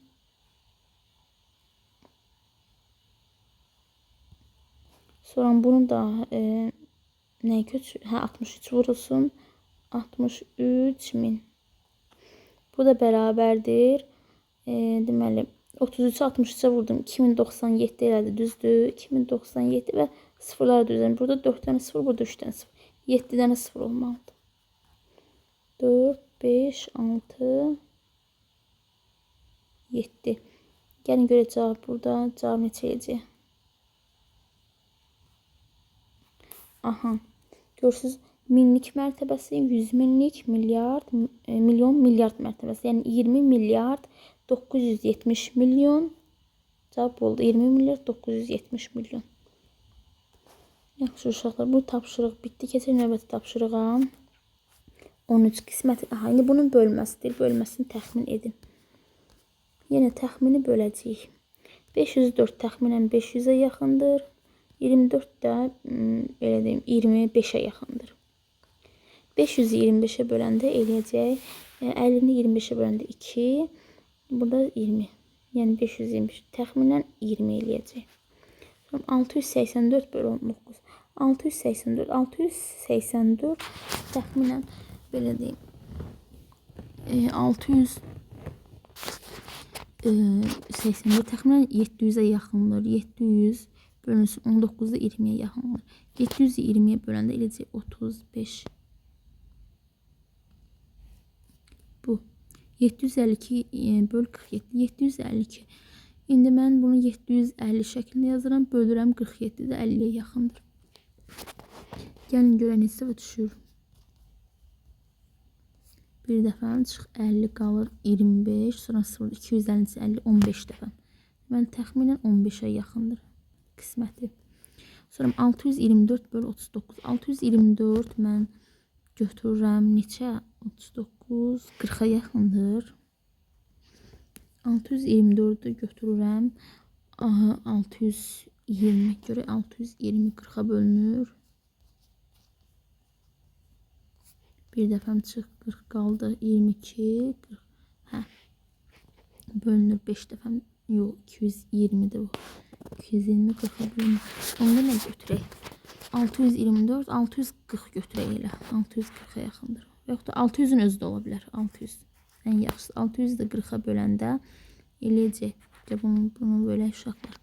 A: Sonra bunu da Nəyi köçür? Hə, 63 vurulsun. 63 min. Bu da bərabərdir. Deməli, 33-ü 63-ə vurdum. 2097 elədi, düzdür. 2097 və sıfırları düzəldim. Burada 4 dənə sıfır, burada 3 dənə sıfır. 7 dənə sıfır olmalıdır. 4, 5, 6, 7. Gəlin görək cavab burada. Cavab neçə eləyəcək? Aha. Görürsünüz, minlik mərtəbəsi, 100 minlik, milyard, milyon, milyard mərtəbəsi. Yəni 20 milyard 970 milyon. Cavab oldu. 20 milyard 970 milyon. Yaxşı uşaqlar, bu tapşırıq bitdi. Keçək növbəti tapşırığa. 13 qisməti. Aha, indi bunun bölməsidir. Bölməsini təxmin edin. Yenə təxmini böləcəyik. 504 təxminən 500-ə yaxındır. 24 də belə deyim, 25-ə yaxındır. 500-ü 25-ə böləndə eləyəcək. 50-ni 25-ə böləndə 2. Burada 20. Yəni 525. Təxminən 20 eləyəcək. Sonra 684 bölü 19. 684. 684 təxminən belə deyim. 684 təxminən 700-ə yaxındır. 700 bölünsün 19-da 20-yə yaxındır. 700-ü 20-yə böləndə eləyəcək 35. Bu. 752 böl 47. 752. İndi mən bunu 750 şəklində yazıram. Bölürəm 47 də 50-yə yaxındır. Gəlin görək neçə dəfə düşür. Bir dəfə çıx 50 qalır 25, sonra 0 250 50 15 dəfə. Deməli təxminən 15-ə yaxındır qisməti. Sonra 624 bölü 39. 624 mən götürürəm neçə? 39 40-a yaxındır. 624-ü götürürəm. Aha, 620 görək 620 40-a bölünür. Bir dəfəm çıx 40 qaldı 22 40. Hə. Bölünür 5 dəfəm. Yox, 220-dir bu. 220 40-a bölünür. Onda nə götürək? 624, 640 götürək elə. 640-a yaxındır. Yoxdur, 600-ün özü də ola bilər. 600. Ən yaxşısı 600 də 40-a böləndə eləyəcək. Bunu bölək uşaqlar.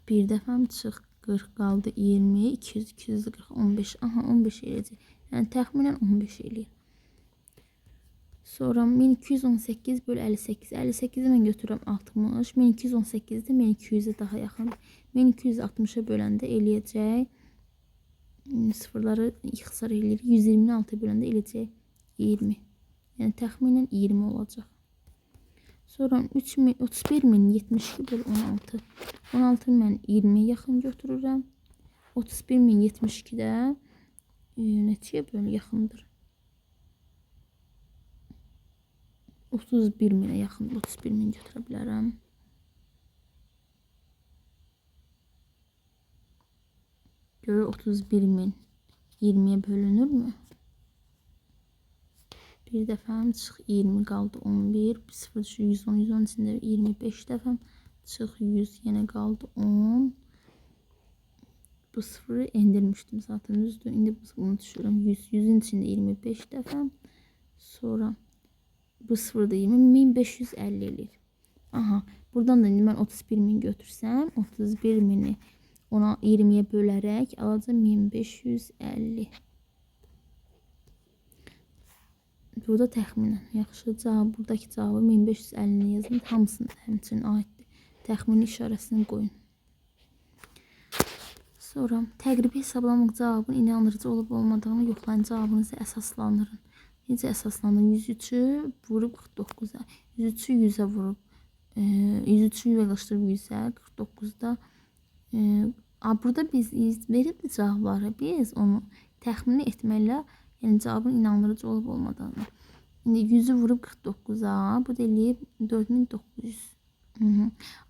A: Bir dəfəm çıx 40 qaldı 20, 200, 240, 15. Aha, 15 eləyəcək. Yəni təxminən 15 eləyir. Sonra 1218 bölü 58. 58-i mən götürürəm 60. 1218-də 1200-ə daha yaxındır. 1260-a böləndə eləyəcək. Sıfırları ixtisar eləyirik. 120-ni 6-ya böləndə eləyəcək 20. Yəni təxminən 20 olacaq. Sonra 31072 bölü 16. 16 mən 20-yə yaxın götürürəm. 31072-də neçəyə bölü yaxındır? 31 minə yaxın, 31 min götürə bilərəm. Görür 31 min 20-yə bölünürmü? Bir dəfəm çıx 20 qaldı 11, 0 düşür 110, 110 içində 25 dəfəm çıx 100 yenə qaldı 10. Bu sıfırı endirmişdim zaten, düzdür. İndi bunu düşürürəm 100, 100-ün içində 25 dəfəm. Sonra bu sıfır da 20, 1550 eləyir. Aha, buradan da indi mən 31 min götürsəm, 31 mini ona 20-yə bölərək alacağam 1550. Burada təxminən yaxşı cavab, buradakı cavabı 1550-ni yazın. Hamısının həmçinin aiddir. Təxmini işarəsini qoyun. Sonra təqribi hesablamaq cavabın inandırıcı olub olmadığını yoxlayın. Cavabınızı əsaslandırın. Necə əsaslandırın? 103-ü vurub 49-a. 103-ü 100-ə vurub. 103-ü yığışdırıb 100-ə. 49-da burada biz veribdi cavabları. Biz onu təxmini etməklə, yəni cavabın inandırıcı olub olmadığını. İndi 100-ü vurub 49-a, bu da eləyib 4900.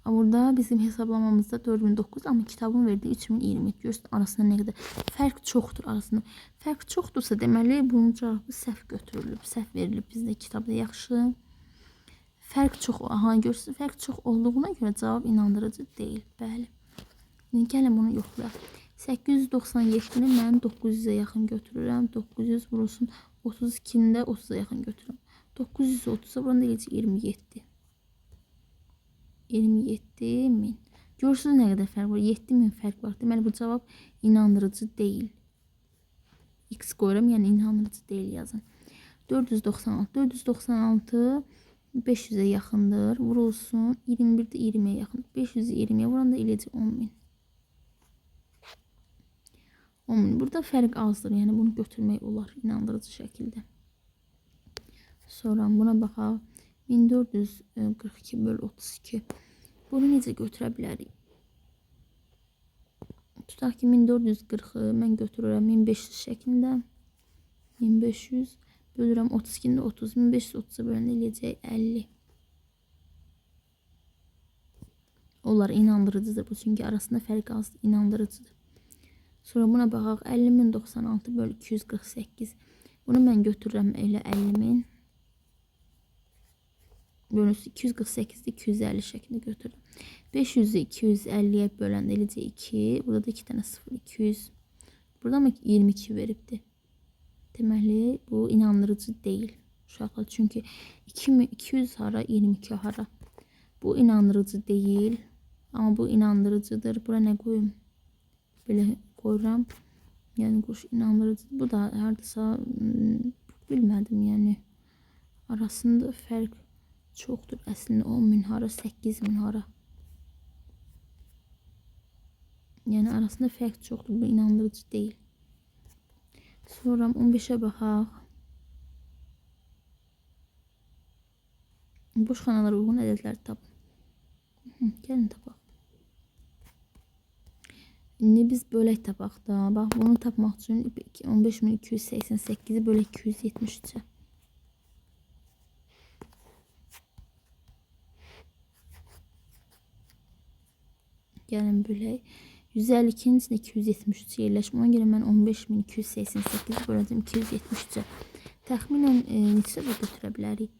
A: Burada bizim hesablamamızda 4900, amma kitabın verdiyi 3020. Görürsün arasında nə qədər fərq çoxdur arasında. Fərq çoxdursa deməli bunun cavabı səhv götürülüb, səhv verilib bizdə kitabda yaxşı. Fərq çox, aha, görürsünüz, fərq çox olduğuna görə cavab inandırıcı deyil. Bəli. İndi gəlin bunu yoxlayaq. 897-ni mən 900-ə yaxın götürürəm. 900 vurulsun 32-ni də 30-a yaxın götürürəm. 930-a vuranda eləyəcək 27. 27 min. Görürsünüz nə qədər fərq var? 7000 fərq var. Deməli, bu cavab inandırıcı deyil. X qoyuram, yəni inandırıcı deyil yazın. 496. 496 500-ə yaxındır. Vurulsun. 21-də 20-yə yaxındır. 520-yə vuranda eləyəcək 10.000. 10.000. Burada fərq azdır. Yəni bunu götürmək olar inandırıcı şəkildə. Sonra buna baxaq. 1442 bölü 32. Bunu necə götürə bilərik? Tutaq ki, 1440-ı mən götürürəm 1500 şəklində. 1500 bölürəm 32-ni də 30. 1530-a böləndə eləyəcək 50. Onlar inandırıcıdır bu. Çünki arasında fərq azdır. İnandırıcıdır. Sonra buna baxaq. 50.096 bölü 248. Bunu mən götürürəm elə 50.000. Bölünsün 248-də 250 şəklində götürdüm. 500-ü 250-yə böləndə eləcə 2. Burada da 2 dənə 0, 200. Burada mı 22 veribdi. Deməli, bu inandırıcı deyil uşaqlar. Çünki 200 hara, 22 hara. Bu inandırıcı deyil. Amma bu inandırıcıdır. Bura nə qoyum? Belə qoyuram. Yəni, qoş inandırıcıdır. Bu da haradasa bilmədim. Yəni, arasında fərq çoxdur. Əslində 10.000 hara, 8.000 hara. Yəni, arasında fərq çoxdur. Bu inandırıcı deyil. Sonra 15-ə baxaq. Boş xanalara uyğun ədədləri tapın. Gəlin tapaq. İndi biz bölək tapaq da. Bax, bunu tapmaq üçün 15.288-i bölək 273-ə. Gəlin bölək. 152-nin içində 273 yerləşmir. Ona görə mən 15.288-i böləcəm 273-ə. Təxminən neçə dəfə götürə bilərik?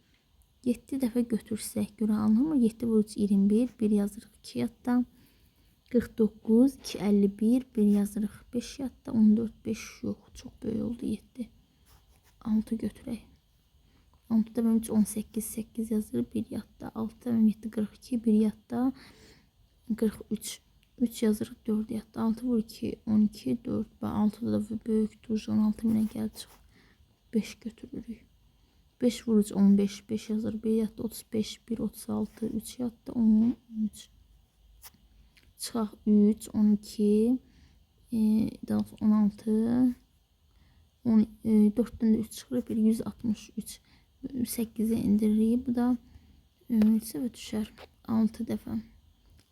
A: 7 dəfə götürsək görə alınmır. 7 vur 3, 21. 1 yazırıq 2 yadda. 49, 2, 51. 1 yazırıq 5 yadda. 14, 5 yox. Çox böyük oldu 7. 6 götürək. 6 dəfə 3, 18, 8 yazırıq 1 yadda. 6 dəfə 7, 42, 1 yadda. 43. 3 yazırıq 4 yadda. 6 vur 2, 12, 4. 6 da böyükdür. 16 minə gəlib çıxır. 5 götürürük. 5 vur 3, 15, 5 yazır. 1 yadda 35, 1, 36, 3 yadda 10, 13. Çıxaq 3, 12, 16, 4-dən də 3 çıxır. 1, 163. 8-ə indiririk. Bu da neçə dəfə düşər? 6 dəfə.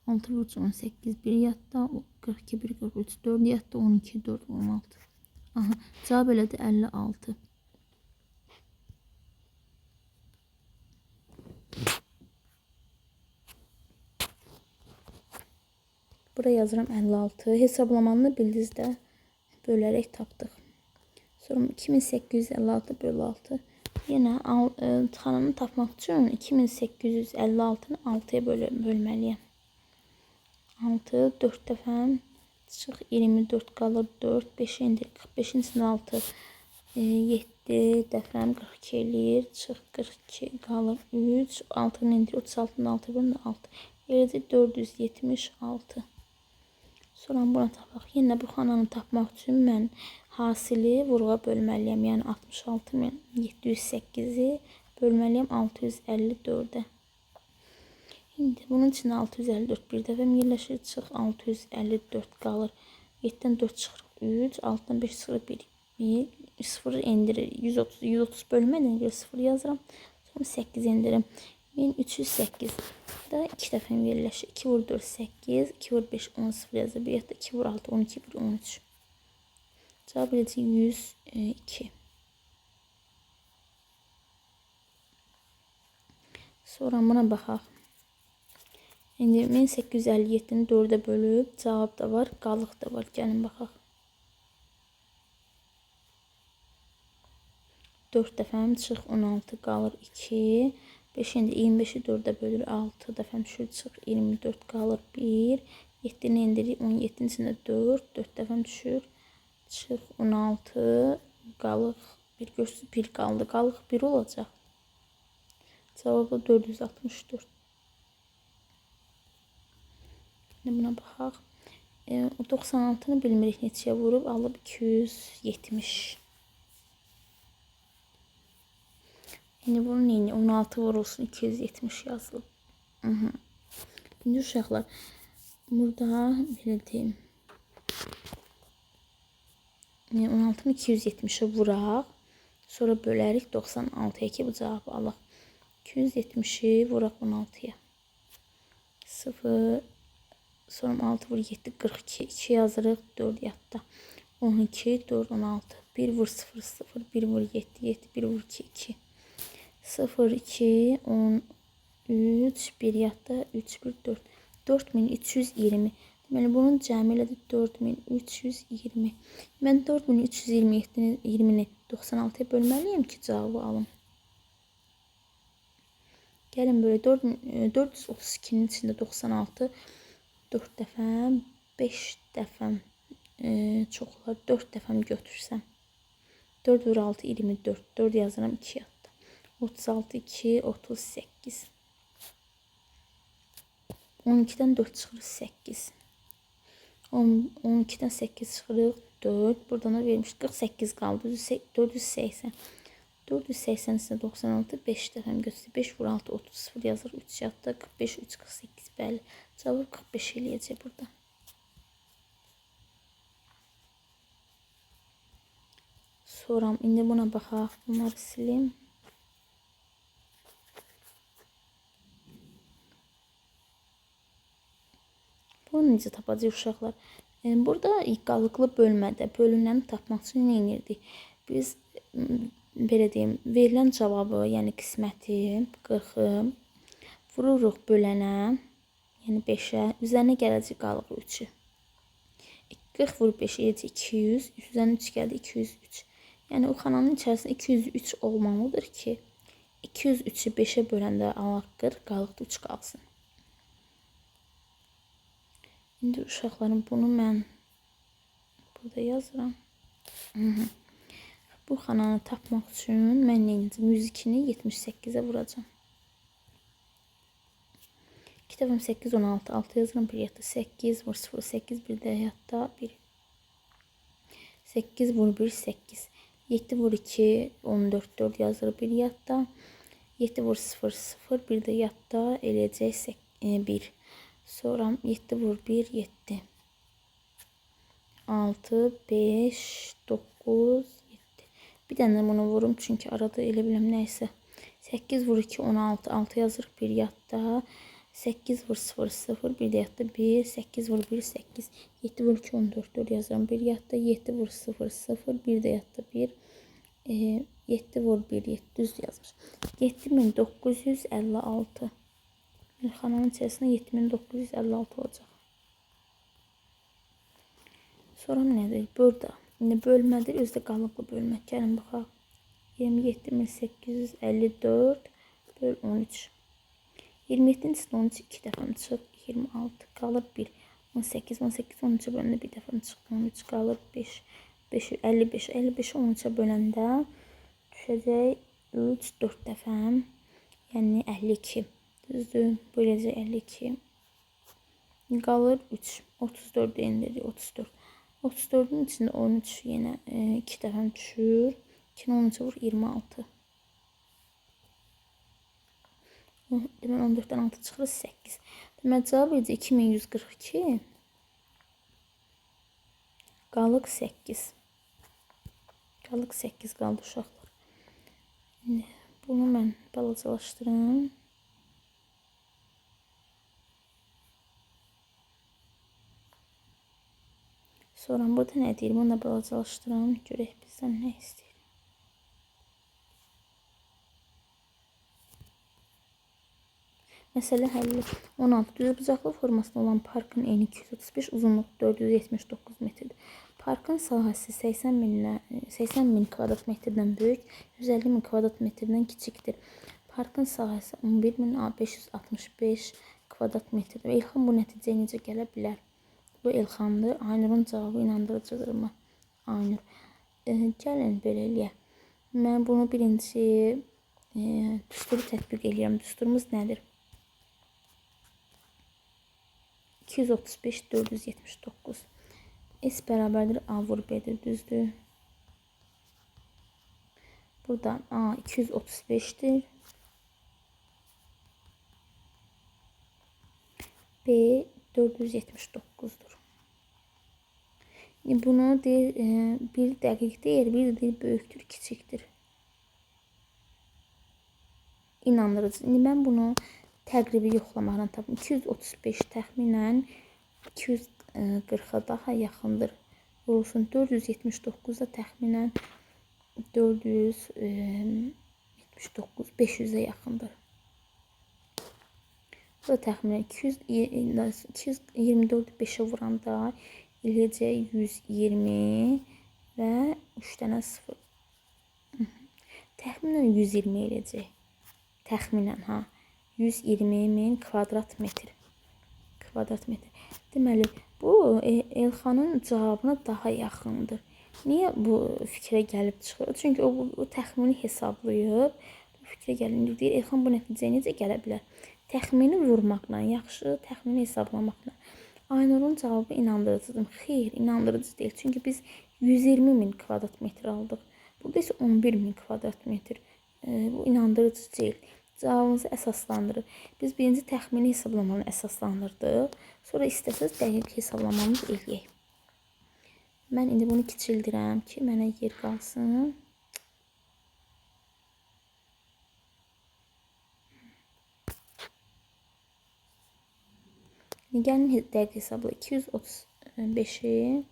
A: 6 vur 3, 18, 1 yadda, 42, 1, 43, 4 yadda, 12, 4, 16. Aha, cavab elədi 56. Bura yazıram 56. Hesablamanı bildiniz də bölərək tapdıq. Sonra 2856 bölü 6. Yenə xananı tapmaq üçün 2856-nı 6-ya bölməliyəm. 6, 4 dəfə çıx, 24 qalır, 4, 5-ə indir, 45-in içində 6, 7 dəfəm 42 eləyir, çıx, 42 qalır, 3, 6-nı indir, 36-nı 6 bölündə 6, eləcə 476. Sonra buna tapaq. Yenə bu xananı tapmaq üçün mən hasili vurğa bölməliyəm. Yəni 66.708-i bölməliyəm 654-ə. İndi bunun içində 654 bir dəfə yerləşir. Çıx 654 qalır. 7-dən 4 çıxırıq 3, 6-dan 5 çıxırıq 1, 1, 0 endirir. 130, 130 bölmədən görə 0 yazıram. Sonra 8 endirirəm. 1308 da 2 dəfə yerləşir. 2 vur 4, 8, 2 vur 5, 10, 0 yazır. Bir yadda 2 vur 6, 12, 1, 13. Cavab eləcək 102. Sonra buna baxaq. İndi 1857-ni 4-ə bölüb, cavab da var, qalıq da var. Gəlin baxaq. 4 dəfəm çıx, 16 qalır 2. 5 indi 25-i 4-ə bölür 6 dəfəm düşür, çıx 24 qalır 1. 7-ni endirik 17-nin içində 4, 4 dəfəm düşür, çıx 16 qalıq 1, görsünüz 1 qaldı, qalıq 1 olacaq. Cavab da 464. İndi buna baxaq. 96-nı bilmirik neçəyə vurub, alıb 270. İndi bunu neyini? 16 vurulsun 270 yazılıb. İndi uşaqlar, burada belə deyim. Yəni 16-nı 270-ə vuraq. Sonra bölərik 96-ya ki, bu cavabı alaq. 270-i vuraq 16-ya. 0, sonra 6 vur 7, 42, 2 yazırıq, 4 yadda. 12, 4, 16. 1 vur 0, 0, 1 vur 7, 7, 1 vur 2, 2. 0, 2, 13, 1 yadda, 3, 1, 4. 4320. Deməli, bunun cəmi elədir 4320. Mən 4320-ni 96-ya bölməliyəm ki, cavabı alım. Gəlin belə 432-nin içində 96 4 dəfəm, 5 dəfəm çox olar, 4 dəfəm götürsəm. 4 vur 6, 24. 4 yazıram 2 yadda. 36, 2, 38. 12-dən 4 çıxırıq 8. 12-dən 8 çıxırıq 4. Buradan da vermiş 48 qaldı. 480. 480 içində 96, 5 dəfəm götürdü. 5 vur 6, 30, 0 yazır. 3 yadda 45, 3, 48. Bəli. Cavab 45 eləyəcək burada. Sonra indi buna baxaq. Bunları silim. Bunu necə tapacaq uşaqlar? Burada qalıqlı bölmədə bölünəni tapmaq üçün nə edirdik? Biz belə deyim, verilən cavabı, yəni qisməti 40-ı vururuq bölənə, yəni 5-ə, üzərinə gələcək qalıqlı 3-ü. 40 vur 5 eləyəcək 200, üzərinə 3 gəldi 203. Yəni o xananın içərisində 203 olmalıdır ki, 203-ü 5-ə böləndə alaq 40, qalıqda 3 qalsın. İndi uşaqlarım, bunu mən burada yazıram. Bu xananı tapmaq üçün mən nə edəcəm? 102-ni 78-ə vuracağam. 2 dəfəm 8, 16, 6 yazıram. Bir yadda 8, vur 0, 8, bir də yadda 1. 8 vur 1, 8. 7 vur 2, 14, 4 yazır bir yadda. 7 vur 0, 0, bir də yadda eləyəcək 1. Sonra 7 vur 1, 7. 6, 5, 9, 7. Bir dənə bunu vurum, çünki arada elə biləm nəysə. 8 vur 2, 16, 6 yazırıq bir yadda. 8 vur 0, 0, bir də yadda 1. 8 vur 1, 8. 7 vur 2, 14, 4 yazıram bir yadda. 7 vur 0, 0, bir də yadda 1. 7 vur 1, 7 düz yazmış. 7956. Xananın içərisində 7956 olacaq. Sonra nədir? Burada. İndi bölmədir, özü də qalıqlı bölmə. Gəlin baxaq. 27854 böl 13. 27-nin içində 13 2 dəfəm çıx. 26 qalır 1. 18, 18, 13-ə böləndə bir dəfəm çıx. 13 qalır 5. 5, 55, 55-i 13-ə böləndə düşəcək 3, 4 dəfəm. Yəni 52. Düzdür? Böləcək 52. Qalır 3. 34-ü endirik. 34. 34-ün içində 13 yenə 2 dəfəm düşür. 2-ni 13-ə vur 26. Deməli 14-dən 6 çıxır 8. Deməli cavab edəcək 2142. Qalıq 8. Qalıq 8 qaldı uşaqlar. İndi bunu mən balacalaşdırım. Sonra burada nə deyir? Bunu da balacalaşdırım. Görək bizdən nə istəyir. Məsələ həlli. 16. Düzbucaqlı formasında olan parkın eni 235, uzunluğu 479 metrdir. Parkın sahəsi 80 min kvadrat metrdən böyük, 150 min kvadrat metrdən kiçikdir. Parkın sahəsi 11.565 kvadrat metrdir. Və Elxan bu nəticəyə necə gələ bilər? Bu Elxandır. Aynurun cavabı inandırıcıdırmı? Aynur. Gəlin belə eləyək. Mən bunu birinci düsturu tətbiq eləyirəm. Düsturumuz nədir? 235, 479. S bərabərdir A vur B-dir, düzdür. Buradan A 235-dir. B 479-dur. Bunu deyir, bir dəqiq deyir, bir deyir böyükdür, kiçikdir. İnandırıcı. İndi mən bunu təqribi yoxlamaqla tapım. 235 təxminən 240-a daha yaxındır. Vurulsun 479 da təxminən 479, 500-ə yaxındır. Bu da təxminən 224 5-ə vuranda eləyəcək 120 və 3 dənə 0. Təxminən 120 eləyəcək. Təxminən, ha. 120 min kvadrat metr. Kvadrat metr. Deməli, bu Elxanın cavabına daha yaxındır. Niyə bu fikrə gəlib çıxır? Çünki o bu təxmini hesablayıb, bu fikrə gəlir. Deyir, Elxan bu nəticəyə necə gələ bilər? Təxmini vurmaqla, yaxşı təxmini hesablamaqla. Aynurun cavabı inandırıcıdır. Xeyr, inandırıcı deyil. Çünki biz 120 min kvadrat metr aldıq. Burada isə 11 min kvadrat metr. Bu inandırıcı deyil. Cavabımızı əsaslandırır. Biz birinci təxmini hesablamanı əsaslandırdıq. Sonra istəsəz dəqiq hesablamamızı eləyək. Mən indi bunu kiçildirəm ki, mənə yer qalsın. Gəlin dəqiq hesabla. 235-i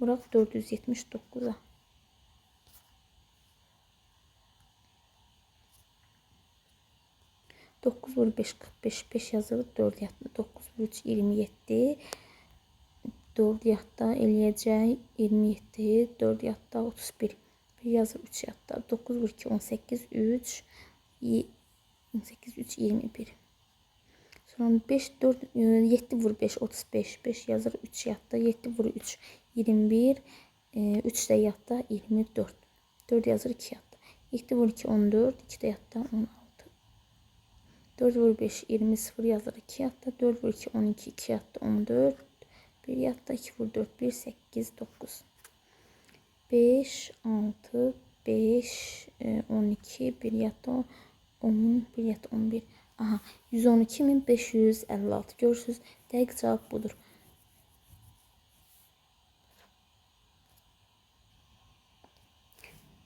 A: vuraq 479-a. 9 vur 5, 45, 5 yazılır, 4 yatda. 9 vur 3, 27. 4 yatda eləyəcək 27, 4 yatda 31. 1 yazır, 3 yatda. 9 vur 2, 18, 3, 18, 3, 21. Sonra 5, 4, 7 vur 5, 35, 5 yazır, 3 yatda. 7 vur 3, 21, 3 də yatda, 24. 4 yazır, 2 yatda. 7 vur 2, 14, 2 də yatda, 16. 4 vur 5, 20, 0 yazır, 2 yatda. 4 vur 2, 12, 2 yatda, 14. 1 yatda, 2 vur 4, 1, 8, 9. 5, 6, 5, 12, 1 yatda, 10, 1 yatda, 11. Aha, 112.556. Görürsünüz, dəqiq cavab budur.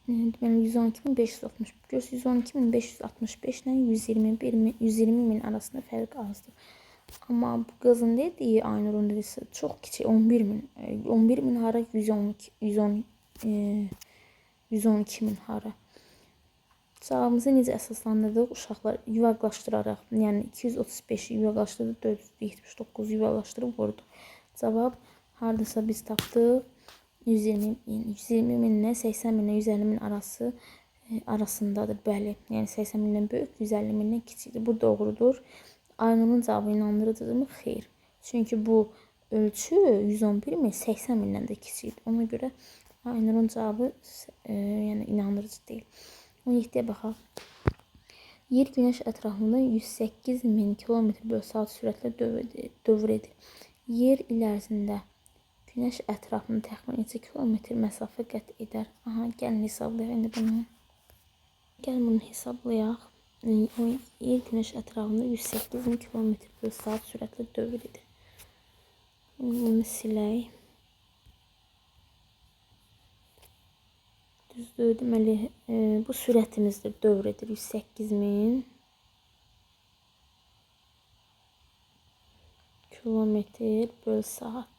A: Deməli 112.560. Görürsünüz, 112.565 ilə 120 min arasında fərq azdır. Amma bu qızın dediyi, Aynurun dediyisi çox kiçik, 11 min. 11 min hara, 112, 110, 112 min hara. Cavabımızı necə əsaslandırdıq? Uşaqlar yuvarlaşdıraraq, yəni 235-i yuvarlaşdırdıq, 479 yuvarlaşdırıb vurduq. Cavab hardasa biz tapdıq. 120 minlə 80 minlə 150 min arası arasındadır. Bəli, yəni 80 mindən böyük, 150 mindən kiçikdir. Bu doğrudur. Aynurun cavabı inandırıcıdırmı? Xeyr. Çünki bu ölçü 111 min 80 mindən də kiçikdir. Ona görə Aynurun cavabı yəni inandırıcı deyil. 17-yə baxaq. Yer günəş ətrafında 108 min km böl saat sürətlə dövr edir. Yer il ərzində günəş ətrafında təxminən neçə kilometr məsafə qət edər? Aha, gəlin hesablayaq indi bunu. Gəlin bunu hesablayaq. Yer günəş ətrafında 108 min km böl saat sürətlə dövr edir. Bunu silək. Düzdür, deməli, bu sürətimizdir, dövr edir. 108 min kilometr böl saat.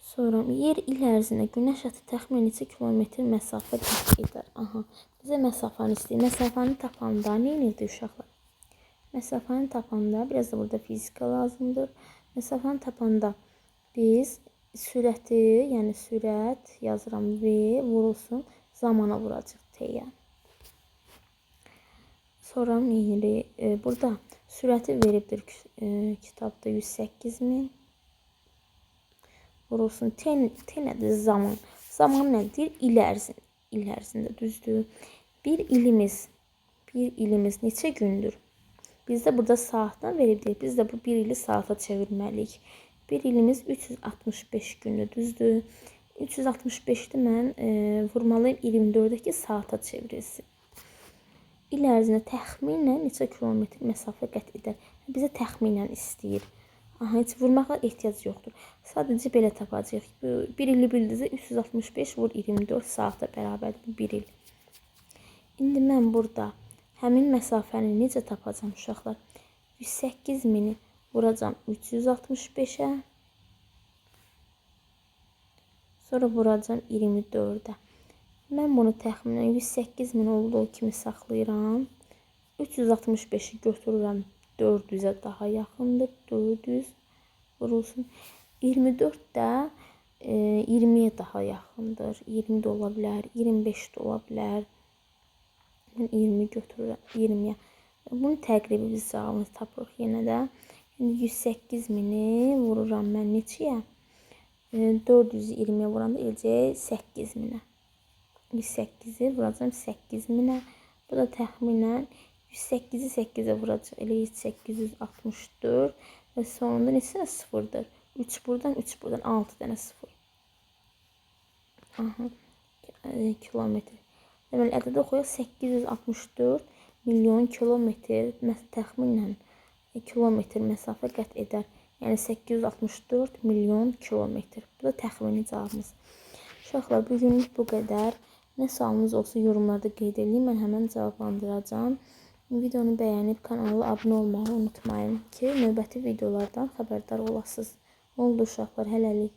A: Sonra yer il ərzində günəş əti təxminən neçə kilometr məsafə qət edər? Aha, bizə məsafəni istəyir. Məsafəni tapanda nə edirdi uşaqlar? Məsafəni tapanda, biraz da burada fizika lazımdır. Məsafəni tapanda biz Sürəti, yəni sürət yazıram V vurulsun, zamana vuracaq T-yə. Sonra neyinirik? Burada sürəti veribdir kitabda 108 min. Vurulsun. T nədir? Zaman. Zaman nədir? İl ərzində. İl ərzində, düzdür. Bir ilimiz neçə gündür? Bizdə burada saatdan veribdir. Biz də bu bir ili saata çevirməliyik. Bir ilimiz 365 gündür, düzdür. 365-də mən vurmalıyım 24-ə ki, saata çevrilsin. İl ərzində təxminən neçə kilometr məsafə qət edər? Bizə təxminən istəyir. Aha, heç vurmağa ehtiyac yoxdur. Sadəcə belə tapacağıq. Bir ili bildizə 365 vur 24 saata bərabərdir bu bir il. İndi mən burada həmin məsafəni necə tapacağam uşaqlar? 108 mini vuracağam 365-ə. Sonra vuracağam 24-ə. Mən bunu təxminən 108 min olduğu kimi saxlayıram. 365-i götürürəm 400-ə daha yaxındır. 400 vurulsun. 24 də 20-yə daha yaxındır. 20 də ola bilər, 25 də ola bilər. Mən 20 götürürəm, 20-yə. Bunun təqribi biz cavabını tapırıq yenə də. İndi 108 mini vururam mən neçəyə? 420-yə vuranda eləyəcək 8 minə. 108-i vuracağam 8 minə. Bu da təxminən 108-i 8-ə vuracaq. Eləyir 864 və sonunda neçə dənə sıfırdır? 3 buradan, 3 buradan, 6 dənə sıfır. Aha, kilometr. Deməli, ədədi oxuyaq 864 milyon kilometr təxminən kilometr məsafə qət edər. Yəni 864 milyon kilometr. Bu da təxmini cavabımız. Uşaqlar, bugünlük bu qədər. Nə sualınız olsa yorumlarda qeyd edin. Mən həmən cavablandıracağam. Videonu bəyənib kanala abunə olmağı unutmayın ki, növbəti videolardan xəbərdar olasınız. Oldu uşaqlar, hələlik.